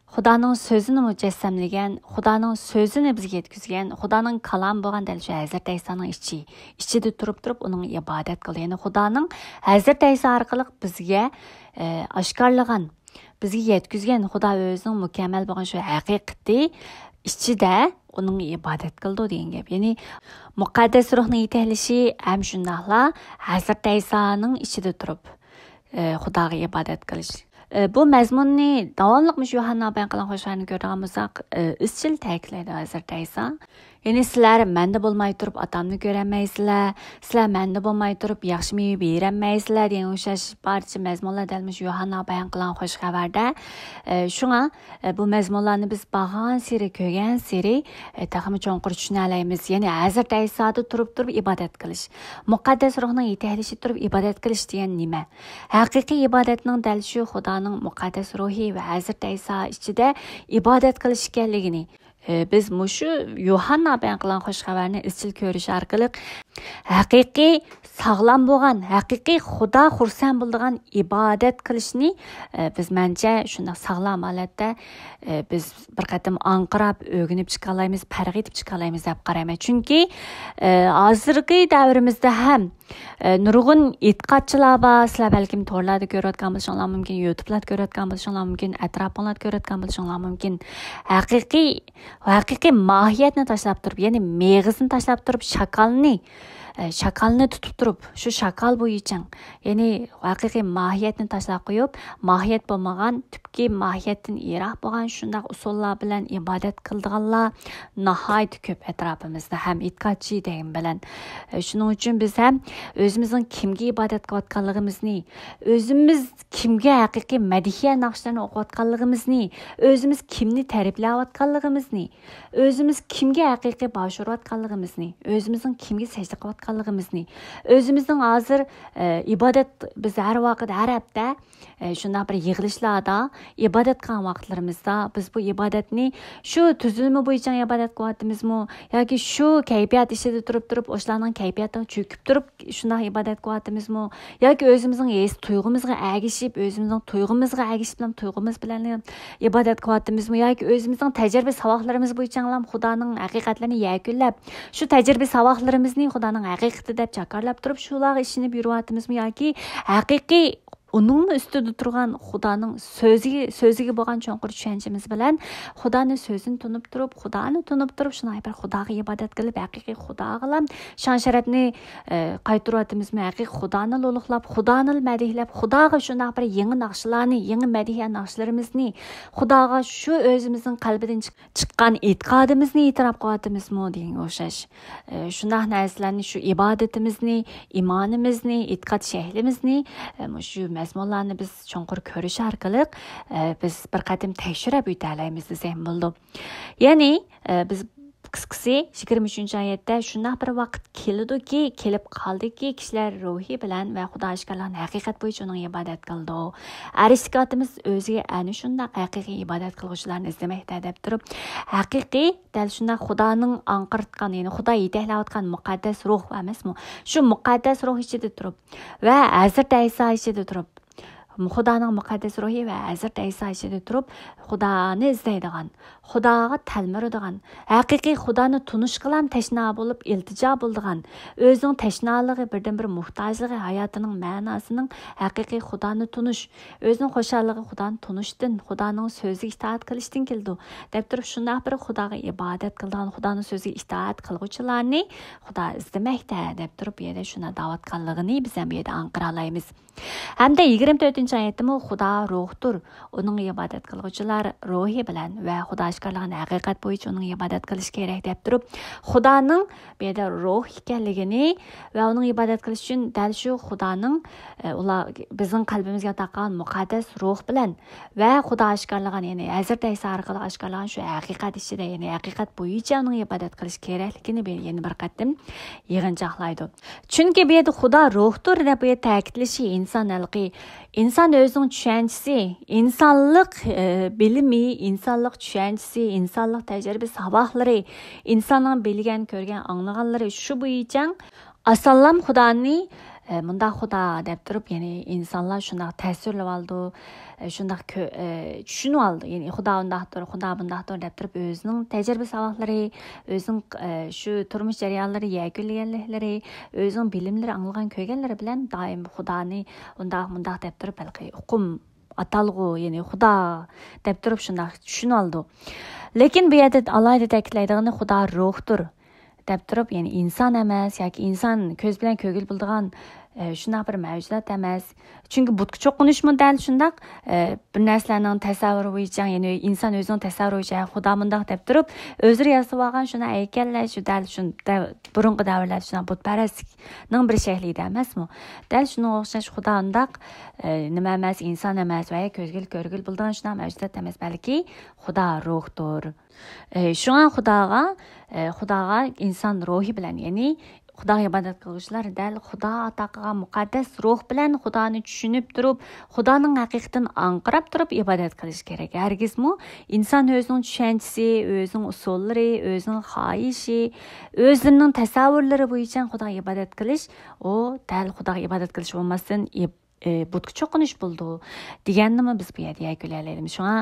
خۇدانىڭ سۆزىنى مۇجەسسەملىگەن، خۇدانىڭ سۆزىنى بىزگە يەتكۈزگەن، خۇدانىڭ كالامى بولغان دەل شۇ ھەزرىتى ئەيسانىڭ ئىچى، ئىچىدە تۇرۇپ تۇرۇپ ئۇنىڭغا ئىبادەت قىلىدۇ. يەنى خۇدانىڭ ھەزرىتى ئەيسا ئارقىلىق بىزگە، ئە، ئاشكارىلىغان، بىزگە يەتكۈزگەن خۇدا ئۆزىنىڭ مۇكەممەل بولغان شۇ ھەقىقىتى ئىچىدە ئۇنىڭغا ئىبادەت قىلىدۇ دېگەن گەپ. يەنى مۇقەددەس روھنىڭ يېتەكلىشى ھەم شۇنداقلا ھەزرىتى ئەيسانىڭ ئىچىدە تۇرۇپ، ئە، خۇداغا ئىبادەت قىلىش. ئە، بۇ مەزمۇننى داۋاملىق مۇشۇ يوھاننا بايان قىلغان خوش خەۋەرنى كۆرىدىغان بولساق، ئە، ئىزچىل تەكىتلەيدۇ ھەزرىتى ئەيسا. يەنى سىلەر مەندە بولماي تۇرۇپ ئاتامنى كۆرەلمەيسىلەر، سىلەر مەندە بولماي تۇرۇپ ياخشى مېۋە بېرەلمەيسىلەر دېگەن ئوخشاش بارچە مەزمۇنلار دەل مۇشۇ يوھاننا بايان قىلغان خوش خەۋەردە. ئە، شۇڭا، ئە، بۇ مەزمۇنلارنى بىز بارغانسېرى، كۆرگەنسېرى، ئە، تېخىمۇ چوڭقۇر چۈشىنەلەيمىز. يەنى ھەزرىتى ئەيسادا تۇرۇپ تۇرۇپ ئىبادەت قىلىش، مۇقەددەس روھنىڭ يېتەكلىشى تۇرۇپ ئىبادەت قىلىش دېگەن نېمە؟ ھەقىقىي ئىبادەتنىڭ دەل شۇ خۇدانىڭ مۇقەددەس روھى ۋە ھەزرىتى ئەيسا ئىچىدە ئىبادەت قىلىش ئىكەنلىكىنى، ئى، بىز مۇشۇ يوھاننا بايان قىلغان خوش خەۋەرنى ئىزچىل كۆرۈش ئارقىلىق ھەقىقىي ساغلام بولغان، ھەقىقىي خۇدا خۇرسەن بولىدىغان ئىبادەت قىلىشنى، ئى، بىز مەنچە شۇنداق ساغلام ھالەتتە، ئى، بىز بىر قېتىم ئاڭقىراپ ئۆگىنىپ چىقالايمىز، پەرق ئېتىپ چىقالايمىز دەپ قارايمەن. چۈنكى، ئى، ھازىرقى دەۋرىمىزدە ھەم ئە، نۇرغۇن ئېتىقادچىلار بار. سىلەر بەلكىم تورلاردا كۆرۈۋاتقان بولۇشۇڭلار مۇمكىن، يۇتۇبلاردا كۆرۈۋاتقان بولۇشۇڭلار مۇمكىن، ئەتراپىڭلاردا كۆرۈۋاتقان بولۇشۇڭلار مۇمكىن. ھەقىقىي، ھەقىقىي ماھىيەتنى تاشلاپ تۇرۇپ، يەنى مېغىزنى تاشلاپ تۇرۇپ، شاكالنى، ئە، شاكالنى تۇتۇپ تۇرۇپ، شۇ شاكال بويىچە، يەنى ھەقىقىي ماھىيەتنى تاشلاپ قويۇپ، ماھىيەت بولمىغان، تۈپكى ماھىيەتتىن يىراق بولغان شۇنداق ئۇسۇللار بىلەن ئىبادەت قىلىدىغانلار ناھايىتى كۆپ ئەتراپىمىزدا ھەم ئېتىقادچى دېگەن بىلەن. ئە، شۇنىڭ ئۈچۈن بىز ھەم ئۆزىمىزنىڭ كىمگە ئىبادەت قىلىۋاتقانلىقىمىزنى، ئۆزىمىز كىمگە ھەقىقىي مەدھىيە ناخشىلىرىنى ئوقۇۋاتقانلىقىمىزنى، ئۆزىمىز كىمنى تەرىپلەۋاتقانلىقىمىزنى، ئۆزىمىز كىمگە ھەقىقىي باش ئۇرۇۋاتقانلىقىمىزنى، ئۆزىمىزنىڭ كىمگە سەجدە قىلىۋاتقانلىقىمىزنى، ئۆزىمىزنىڭ ھازىر، ئە، ئىبادەت، بىز ھەر ۋاقىت، ھەر ھەپتە، ئە، شۇنداق بىر يىغىلىشلاردا، ئىبادەت قىلغان ۋاقىتلىرىمىزدا بىز بۇ ئىبادەتنى شۇ تۈزۈلمە بويىچە ئىبادەت قىلىۋاتىمىزمۇ ياكى شۇ كەيپىيات ئىچىدە تۇرۇپ تۇرۇپ، ئوشۇلارنىڭ كەيپىياتىغا چۆكۈپ تۇرۇپ، شۇنداق ئىبادەت قىلىۋاتىمىزمۇ ياكى ئۆزىمىزنىڭ ھېس تۇيغۇمىزغا ئەگىشىپ، ئۆزىمىزنىڭ تۇيغۇمىزغا ئەگىشىپلا تۇيغۇمىز بىلەن ئىبادەت قىلىۋاتىمىزمۇ ياكى ئۆزىمىزنىڭ تەجرىبە ساۋاقلىرىمىز بويىچە خۇدانىڭ ھەقىقەتلىرىنى يەكۈنلەپ، شۇ تەجرىبە ساۋاقلىرىمىزنى خۇدانىڭ ھەقىقىتى دەپ جاكارلاپ تۇرۇپ، شۇلارغا ئىشىنىپ يۈرۈۋاتىمىزمۇ ياكى ھەقىقىي ئۇنىڭمۇ ئۈستىدە تۇرغان خۇدانىڭ سۆزىگە، سۆزىگە بولغان چوڭقۇر چۈشەنچىمىز بىلەن خۇدانى سۆزىنى تونۇپ تۇرۇپ، خۇدانى تونۇپ تۇرۇپ، شۇنداق بىر خۇداغا ئىبادەت قىلىپ، ھەقىقىي خۇداغىلا شان-شەرەپنى، ئە، قايتۇرۇۋاتىمىزمۇ؟ ھەقىقىي خۇدانىلا ئۇلۇغلاپ، خۇدانىلا مەدھىيلەپ، خۇداغا شۇنداق بىر يېڭى ناخشىلارنى، يېڭى مەدھىيە ناخشىلىرىمىزنى، خۇداغا شۇ ئۆزىمىزنىڭ قەلبىدىن چىق-، چىققان ئېتىقادىمىزنى ئېتىراپ قىلىۋاتىمىزمۇ دېگەنگە ئوخشاش. ئە، شۇنداق نەرسىلەرنى، شۇ ئىبادىتىمىزنى، ئىمانىمىزنى، ئېتىقاد شەكلىمىزنى، ئە، مۇشۇ مەزمۇنلارنى بىز چوڭقۇر كۆرۈش ئارقىلىق، ئە، بىز بىر قېتىم تەكشۈرۈپ ئۆتەلەيمىز دېسەم بولىدۇ. يەنى، ئە، بىز قىسقىسى، يىگىرمە ئۈچىنچى ئايەتتە، شۇنداق بىر ۋاقىت كېلىدۇكى، كېلىپ قالدىكى، كىشىلەر روھى بىلەن ۋە خۇدا ئاشكارىلىغان ھەقىقەت بويىچە ئۇنىڭ ئىبادەت قىلىدۇ. ئەرشتىكى ئاتىمىز ئۆزىگە ئەنە شۇنداق ھەقىقىي ئىبادەت قىلغۇچىلارنى ئىزدىمەكتە، دەپ تۇرۇپ، ھەقىقىي دەل شۇنداق خۇدانىڭ ئاڭقىرتقان، يەنى خۇدا يېتەكلەۋاتقان مۇقەددەس روھ ئەمەسمۇ؟ شۇ مۇقەددەس روھ ئىچىدە تۇرۇپ ۋە ھەزرىتى ئەيسا ئىچىدە تۇرۇپ، خۇدانىڭ مۇقەددەس روھى ۋە ھەزرىتى ئەيسا ئىچىدە تۇرۇپ، خۇدانى ئىزدەيدىغان، خۇداغا تەلمۈرىدىغان، ھەقىقىي خۇدانى تونۇشقىلام تەشنا بولۇپ، ئىلتىجا بولىدىغان، ئۆزىنىڭ تەشنالىقى، بىردىنبىر موھتاجلىقى، ھاياتىنىڭ مەناسىنىڭ ھەقىقىي خۇدانى تونۇش، ئۆزىنىڭ خۇشاللىقى خۇدانى تونۇشتىن، خۇدانىڭ سۆزىگە ئىتائەت قىلىشتىن كېلىدۇ، دەپ تۇرۇپ، شۇنداق بىر خۇداغا ئىبادەت قىلىدىغان، خۇدانىڭ سۆزىگە ئىتائەت قىلغۇچىلارنى خۇدا ئىزدىمەكتە، دەپ تۇرۇپ، بۇ يەردە شۇنداق دەۋاتقانلىقىنى بىز ھەم بۇ يەردە ئاڭقىرالايمىز. ھەمدە يىگىرمە تۆتىنچى ئايەتتىمۇ خۇدا روھتۇر، ئۇنىڭغا ئىبادەت قىلغۇچىلار روھى بىلەن ۋە خۇدا ئاشكارىلىغان ھەقىقەت بويىچە ئۇنىڭغا ئىبادەت قىلىشى كېرەك، دەپ تۇرۇپ، خۇدانىڭ بۇ يەردە روھ ئىكەنلىكىنى ۋە ئۇنىڭغا ئىبادەت قىلىش ئۈچۈن دەل شۇ خۇدانىڭ، ئە، ئۇلار بىزنىڭ قەلبىمىزگە ئاتا قىلغان مۇقەددەس روھ بىلەن ۋە خۇدا ئاشكارىلىغان، يەنى ھەزرىتى ئەيسا ئارقىلىق ئاشكارىلغان شۇ ھەقىقەت ئىچىدە، يەنى ھەقىقەت بويىچە ئۇنىڭغا ئىبادەت قىلىش كېرەكلىكىنى بىر، يەنە بىر قېتىم يىغىنچاقلايدۇ. چۈنكى بۇ يەردە خۇدا روھتۇر دەپ بۇ يەردە تەكىتلىشى ئىنسان ھەلقى، ئىنسان ئۆزىنىڭ چۈشەنچىسى، ئىنسانلىق، ئى، بىلىمى، ئىنسانلىق چۈشەنچىسى، ئىنسانلىق تەجرىبە ساۋاقلىرى، ئىنساننىڭ بىلگەن، كۆرگەن، ئاڭلىغانلىرى شۇ بويىچە ئاسانلام خۇدانى، ئى، مۇنداق خۇدا دەپ تۇرۇپ، يەنى ئىنسانلار شۇنداق تەسۋىرلىۋالىدۇ، ئى، شۇنداق كۆ-، ئى، چۈشىنىۋالىدۇ. يەنى خۇدا ئۇنداقتۇر، خۇدا بۇنداقتۇر دەپ تۇرۇپ، ئۆزىنىڭ تەجرىبە ساۋاقلىرى، ئۆزىنىڭ، ئى، شۇ تۇرمۇش جەريانلىرى، يەكۈنلىگەنلىكلىرى، ئۆزىنىڭ بىلىملىرى، ئاڭلىغان، كۆرگەنلىرى بىلەن دائىم خۇدانى ئۇنداق، مۇنداق دەپ تۇرۇپ، ھېلىقى ئۇقۇم، ئاتالغۇ، يەنى خۇدا دەپ تۇرۇپ شۇنداق چۈشىنىۋالىدۇ. لېكىن بۇ يەردە ئالاھىدە تەكىتلەيدىغىنى خۇدا روھتۇر دەپ تۇرۇپ، يەنى ئىنسان ئەمەس ياكى ئىنسان كۆز بىلەن كۆرگىلى بولىدىغان، ئە، شۇنداق بىر مەۋجۇدات ئەمەس. چۈنكى بۇتقا چوقۇنۇشمۇ دەل شۇنداق، ئە، بىر نەرسىلەرنىڭ تەسەۋۋۇرى بويىچە، يەنى ئىنسان ئۆزىنىڭ تەسەۋۋۇرى بويىچە، خۇدا مۇنداق دەپ تۇرۇپ، ئۆزلىرى ياسىۋالغان شۇنداق ھەيكەللەر، شۇ دەل شۇ دەۋ-، بۇرۇنقى دەۋرلەردە شۇنداق بۇتپەرەسلىكنىڭ بىر شەكلى ئىدى ئەمەسمۇ؟ دەل شۇنىڭغا ئوخشاش خۇدا ئۇنداق، ئە، نېمە ئەمەس، ئىنسان ئەمەس ۋە كۆزگىلى كۆرگىلى بولىدىغان شۇنداق مەۋجۇدات ئەمەس، بەلكى خۇدا روھتۇر. ئى، شۇڭا خۇداغا، ئى، خۇداغا ئىنسان روھى بىلەن، يەنى خۇداغا ئىبادەت قىلغۇچىلار دەل خۇدا ئاتا قىلغان مۇقەددەس روھ بىلەن خۇدانى چۈشىنىپ تۇرۇپ، خۇدانىڭ ھەقىقىتىنى ئاڭقىراپ تۇرۇپ ئىبادەت قىلىشى كېرەك. ھەرگىزمۇ ئىنسان ئۆزىنىڭ چۈشەنچىسى، ئۆزىنىڭ ئۇسۇللىرى، ئۆزىنىڭ خاھىشى، ئۆزلىرىنىڭ تەسەۋۋۇرلىرى بويىچە خۇداغا ئىبادەت قىلىش، ئۇ دەل خۇداغا ئىبادەت قىلىش بولماستىن، ئىب-، ئى، بۇتقا چوقۇنۇش بولىدۇ دېگەننىمۇ بىز بۇ يەردە يەكۈنلەيلەيمىز. شۇڭا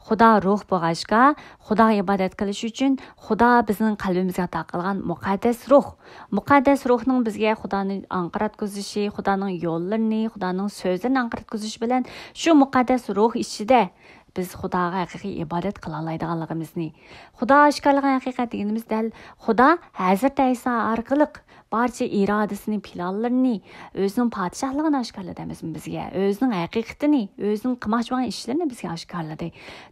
خۇدا روھ بولغاچقا، خۇداغا ئىبادەت قىلىش ئۈچۈن خۇدا بىزنىڭ قەلبىمىزگە ئاتا قىلغان مۇقەددەس روھ. مۇقەددەس روھنىڭ بىزگە خۇدانى ئاڭقىراتقۇزۇشى، خۇدانىڭ يوللىرىنى، خۇدانىڭ سۆزلىرىنى ئاڭقىراتقۇزۇشى بىلەن شۇ مۇقەددەس روھ ئىچىدە بىز خۇداغا ھەقىقىي ئىبادەت قىلالايدىغانلىقىمىزنى، خۇدا ئاشكارىلىغان ھەقىقەت دېگىنىمىز دەل خۇدا ھەزرىتى ئەيسا ئارقىلىق بارچە ئىرادىسىنى، پىلانلىرىنى، ئۆزىنىڭ پادىشاھلىقىنى ئاشكارىلىدى ئەمەسمۇ بىزگە؟ ئۆزىنىڭ ھەقىقىتىنى، ئۆزىنىڭ قىلماقچى بولغان ئىشلىرىنى بىزگە ئاشكارىلىدى.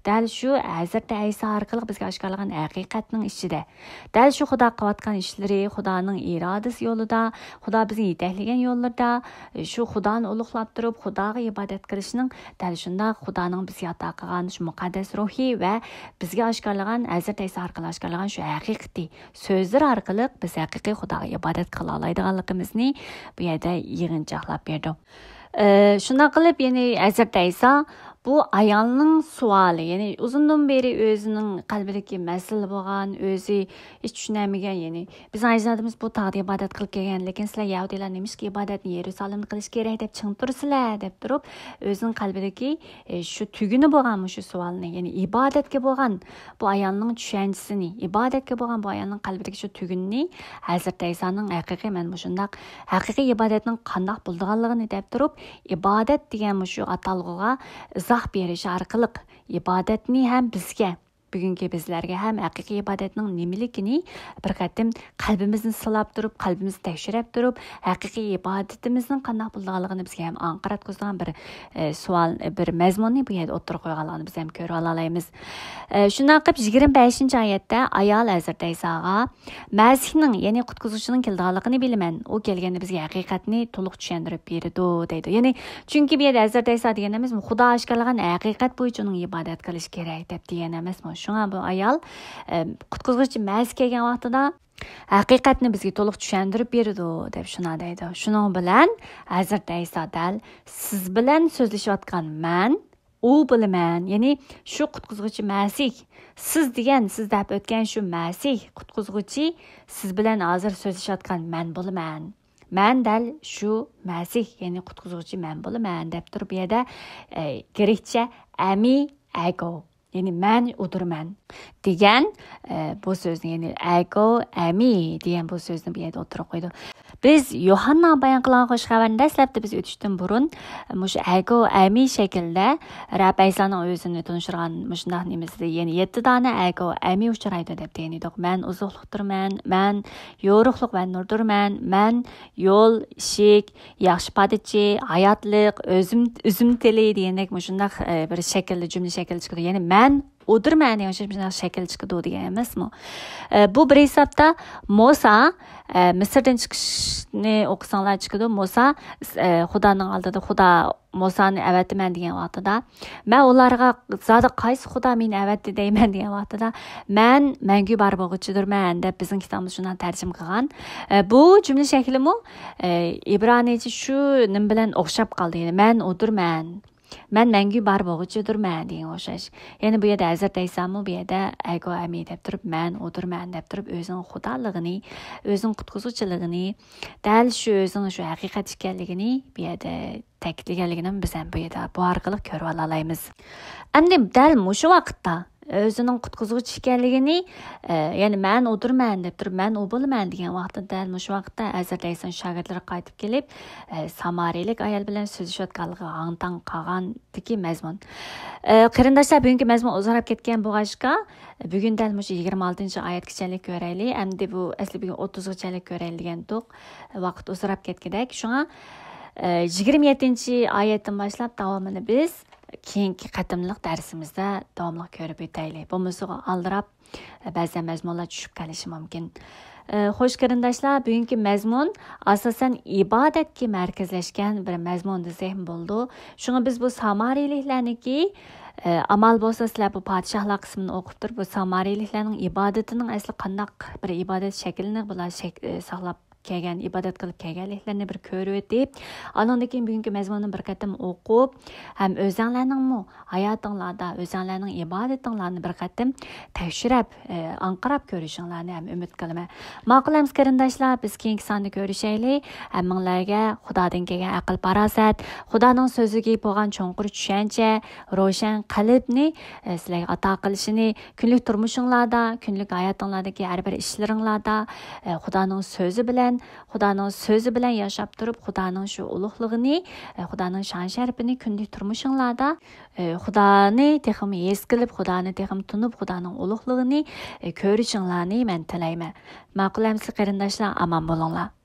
دەل شۇ ھەزرىتى ئەيسا ئارقىلىق بىزگە ئاشكارىلىغان ھەقىقەتنىڭ ئىچىدە، دەل شۇ خۇدا قىلىۋاتقان ئىشلىرى، خۇدانىڭ ئىرادىسى يولىدا، خۇدا بىزنى يېتەكلىگەن يوللىرىدا، شۇ خۇدانى ئۇلۇغلاپ تۇرۇپ، خۇداغا ئىبادەت قىلىشنىڭ دەل شۇنداق خۇدانىڭ بىزگە ئاتا قىلغان شۇ مۇقەددەس روھى ۋە بىزگە ئاشكارىلىغان، ھەزرىتى ئەيسا ئارقىلىق ئاشكارىلىغان شۇ ھەقىقىتى سۆزلىرى ئارقىلىق بىز ھەقىقىي خۇداغا ئىبادەت قىلالايدىغانلىقىمىزنى بۇ يەردە يىغىنچاقلاپ بېرىدۇ. ئى، شۇنداق قىلىپ، يەنى ھەزرىتى ئەيسا بۇ ئايالنىڭ سوئالى، يەنى ئۇزۇندىن بېرى ئۆزىنىڭ قەلبىدىكى مەسىلە بولغان، ئۆزى ھېچ چۈشىنەلمىگەن، يەنى بىزنىڭ ئەجدادىمىز بۇ تاغدا ئىبادەت قىلىپ كەلگەن، لېكىن سىلەر يەھۇدىيلار نېمىشقا ئىبادەتنى يېرۇسالىمدا قىلىش كېرەك دەپ چىڭ تۇرىسىلەر؟ دەپ تۇرۇپ، ئۆزىنىڭ قەلبىدىكى، ئى، شۇ تۈگۈنى بولغان مۇشۇ سوئالنى، يەنى ئىبادەتكە بولغان بۇ ئايالنىڭ چۈشەنچىسىنى، ئىبادەتكە بولغان بۇ ئايالنىڭ قەلبىدىكى شۇ تۈگۈننى ھەزرىتى ئەيسانىڭ ھەقىقىي، مەن مۇشۇنداق ھەقىقىي ئىبادەتنىڭ قانداق بولىدىغانلىقىنى دەپ تۇرۇپ، ئىبادەت دېگەن مۇشۇ ئاتالغۇغا ئىزاھ بېرىش ئارقىلىق ئىبادەتنى ھەم بىزگە، بۈگۈنكى بىزلەرگە ھەم ھەقىقىي ئىبادەتنىڭ نېمىلىكىنى بىر قېتىم قەلبىمىزنى سىلاپ تۇرۇپ، قەلبىمىزنى تەكشۈرۈپ تۇرۇپ، ھەقىقىي ئىبادىتىمىزنىڭ قانداق بولىدىغانلىقىنى بىزگە ھەم ئاڭقىراتقۇزىدىغان بىر، ئە، سوئال، بىر مەزمۇننى بۇ يەردە ئوتتۇرىغا قويغانلىقىنى بىز ھەم كۆرۈۋالالايمىز. ئە، شۇنداق قىلىپ، يىگىرمە بەشىنچى ئايەتتە ئايال ھەزرىتى ئەيساغا، مەسىھنىڭ، يەنى قۇتقۇزغۇچىنىڭ كېلىدىغانلىقىنى بىلىمەن. ئۇ كەلگەندە بىزگە ھەقىقەتنى تولۇق چۈشەندۈرۈپ بېرىدۇ، دەيدۇ. يەنى، چۈنكى بۇ يەردە ھەزرىتى ئەيسا دېگەن ئەمەسمۇ، خۇدا ئاشكارىلىغان ھەقىقەت بويىچە ئۇنىڭ ئىبادەت قىلىش كېرەك، دەپ دېگەن ئەمەسمۇ. شۇڭا بۇ ئايال، ئە، قۇتقۇزغۇچى مەسىھ كەلگەن ۋاقتىدا، ھەقىقەتنى بىزگە تولۇق چۈشەندۈرۈپ بېرىدۇ، دەپ شۇنداق دەيدۇ. شۇنىڭ بىلەن ھەزرىتى ئەيسا دەل، سىز بىلەن سۆزلىشىۋاتقان مەن ئۇ بولىمەن، يەنى شۇ قۇتقۇزغۇچى مەسىھ، سىز دېگەن، سىز دەپ ئۆتكەن شۇ مەسىھ، قۇتقۇزغۇچى، سىز بىلەن ھازىر سۆزلىشىۋاتقان مەن بولىمەن، مەن دەل شۇ مەسىھ، يەنى قۇتقۇزغۇچى مەن بولىمەن دەپ تۇرۇپ، بۇ يەردە، ئە، گرېكچە ئەمي ئەگو، يەنى مەن ئۇدۇرمەن دېگەن، ئە، بۇ سۆزنى، يەنى ئەگو ئەمى دېگەن بۇ سۆزنى بۇ يەردە ئوتتۇرىغا قويىدۇ. بىز يوھاننا بايان قىلغان خۇش خەۋەرنى دەسلەپتە بىز ئۆتۈشتىن بۇرۇن، مۇشۇ ئەگو ئەمى شەكلىدە رەب ئەيسانىڭ ئۆزىنى تونۇشتۇرغان مۇشۇنداق نېمىسىدە، يەنى يەتتە دانە ئەگو ئەمى ئۇچرايدۇ دەپ دېگەن ئىدۇق. مەن ئوزۇقلۇقتۇرمەن، مەن يورۇقلۇق ۋە نۇردۇرمەن، مەن يول، ئىشىك، ياخشى پادىچى، ھاياتلىق، ئۆزۈم، ئۈزۈم تېلى دېگەندەك مۇشۇنداق، ئە، بىر شەكىلدە، جۈملە شەكلى چىقىدۇ. يەنى مەن ئۇدۇرمەن دېگەن ئوخشاش مۇشۇنداق شەكىل چىقىدۇ دېگەن ئەمەسمۇ؟ ئە، بۇ بىر ھېسابتا موسا، ئە، مىسىردىن چىقىشنى ئوقۇساڭلار چىقىدۇ. موسا، ئە، خۇدانىڭ ئالدىدا خۇدا موسانى ئەۋەتىمەن دېگەن ۋاقتىدا، مەن ئۇلارغا زادى قايسى خۇدا مېنى ئەۋەتتى دەيمەن دېگەن ۋاقتىدا، مەن مەڭگۈ بار بولغۇچىدۇرمەن دەپ بىزنىڭ كىتابىمىز شۇنداق تەرجىمە قىلغان. ئە، بۇ جۈملە شەكلىمۇ، ئە، ئىبرانىيچە شۇ نېمە بىلەن ئوخشاپ قالدى. يەنى مەن ئۇدۇرمەن. مەن مەڭگۈ بار بولغۇچىدۇرمەن دېگەن ئوخشاش. يەنى بۇ يەردە ھەزرەت ئەيسامۇ بۇ يەردە ئەگو ئەمى دەپ تۇرۇپ، مەن ئۇدۇرمەن دەپ تۇرۇپ، ئۆزىنىڭ خۇدالىقىنى، ئۆزىنىڭ قۇتقۇزغۇچىلىقىنى، دەل شۇ ئۆزىنىڭ شۇ ھەقىقەت ئىكەنلىكىنى بۇ يەردە تەكىتلىگەنلىكىنى بىز ھەم بۇ يەردە بۇ ئارقىلىق كۆرۈۋالالايمىز. ئەمدى دەل مۇشۇ ۋاقىتتا ئۆزىنىڭ قۇتقۇزغۇچى ئىكەنلىكىنى، ئە، يەنى مەن ئۇدۇرمەن دەپ تۇرۇپ، مەن ئۇ بولىمەن دېگەن ۋاقىتتا، دەل مۇشۇ ۋاقىتتا ھەزرەت ئەيسانىڭ شاگىرتلىرى قايتىپ كېلىپ، ئە، سامارىيلىك ئايال بىلەن سۆزلىشىۋاتقانلىقى ھاڭ-تاڭ قالغاندىكى مەزمۇن. ئە، قېرىنداشلار، بۈگۈنكى مەزمۇن ئۇزىراپ كەتكەن بولغاچقا، بۈگۈن دەل مۇشۇ يىگىرمە ئالتىنچى ئايەتكىچەلىك كۆرەيلى. ئەمدى بۇ ئەسلى بۈگۈن ئوتتۇزغىچەلىك كۆرەيلى دېگەنتۇق. ۋاقىت ئۇزىراپ كەتكۈدەك. شۇڭا، ئە، يىگىرمە يەتتىنچى ئايەتتىن باشلاپ داۋامىنى بىز كېيىنكى قېتىملىق دەرسىمىزدە داۋاملىق كۆرۈپ ئۆتەيلى. بولمىسا ئالدىراپ، بەزەن مەزمۇنلار چۈشۈپ قېلىشى مۇمكىن. ئە، خوش قېرىنداشلار، بۈگۈنكى مەزمۇن ئاساسەن ئىبادەتكە مەركەزلەشكەن بىر مەزمۇن دېسەكمۇ بولىدۇ. شۇڭا بىز بۇ سامارىيلىكلەرنىڭكى، ئە، ئامال بولسا سىلەر بۇ پادىشاھلار قىسمىنى ئوقۇپ تۇرۇپ، بۇ سامارىيلىكلەرنىڭ ئىبادىتىنىڭ ئەسلى قانداق بىر ئىبادەت شەكلىنى بۇلار شەك-، ئە، ساقلاپ كەلگەن، ئىبادەت قىلىپ كەلگەنلىكلىرىنى بىر كۆرۈۋېتىپ، ئانىڭدىن كېيىن بۈگۈنكى مەزمۇننى بىر قېتىم ئوقۇپ، ھەم ئۆزەڭلارنىڭمۇ ھاياتىڭلاردا ئۆزەڭلارنىڭ ئىبادىتىڭلارنى بىر قېتىم تەكشۈرۈپ، ئە، ئاڭقىراپ كۆرۈشۈڭلارنى ھەم ئۈمىد قىلىمەن. ماقۇل ئەمىسە قېرىنداشلار، بىز كېيىنكى ساندا كۆرۈشەيلى. ھەممىڭلارگە خۇدادىن كەلگەن ئەقىل-پاراسەت، خۇدانىڭ سۆزىگە بولغان چوڭقۇر چۈشەنچە، روشەن قەلبنى، ئە، سىلەرگە ئاتا قىلىشىنى، كۈنلۈك تۇرمۇشۇڭلاردا، كۈنلۈك ھاياتىڭلاردىكى ھەر بىر ئىشلىرىڭلاردا، ئە، خۇدانىڭ سۆزى بىلەن، خۇدانىڭ سۆزى بىلەن ياشاپ تۇرۇپ، خۇدانىڭ شۇ ئۇلۇغلۇقىنى، ئە، خۇدانىڭ شان-شەرىپىنى كۈنلۈك تۇرمۇشۇڭلاردا، ئە، خۇدانى تېخىمۇ ھېس قىلىپ، خۇدانى تېخىمۇ تونۇپ، خۇدانىڭ ئۇلۇغلۇقىنى، ئە، كۆرۈشۈڭلارنى مەن تىلەيمەن. ماقۇل ئەمىسە قېرىنداشلار، ئامان بولۇڭلار.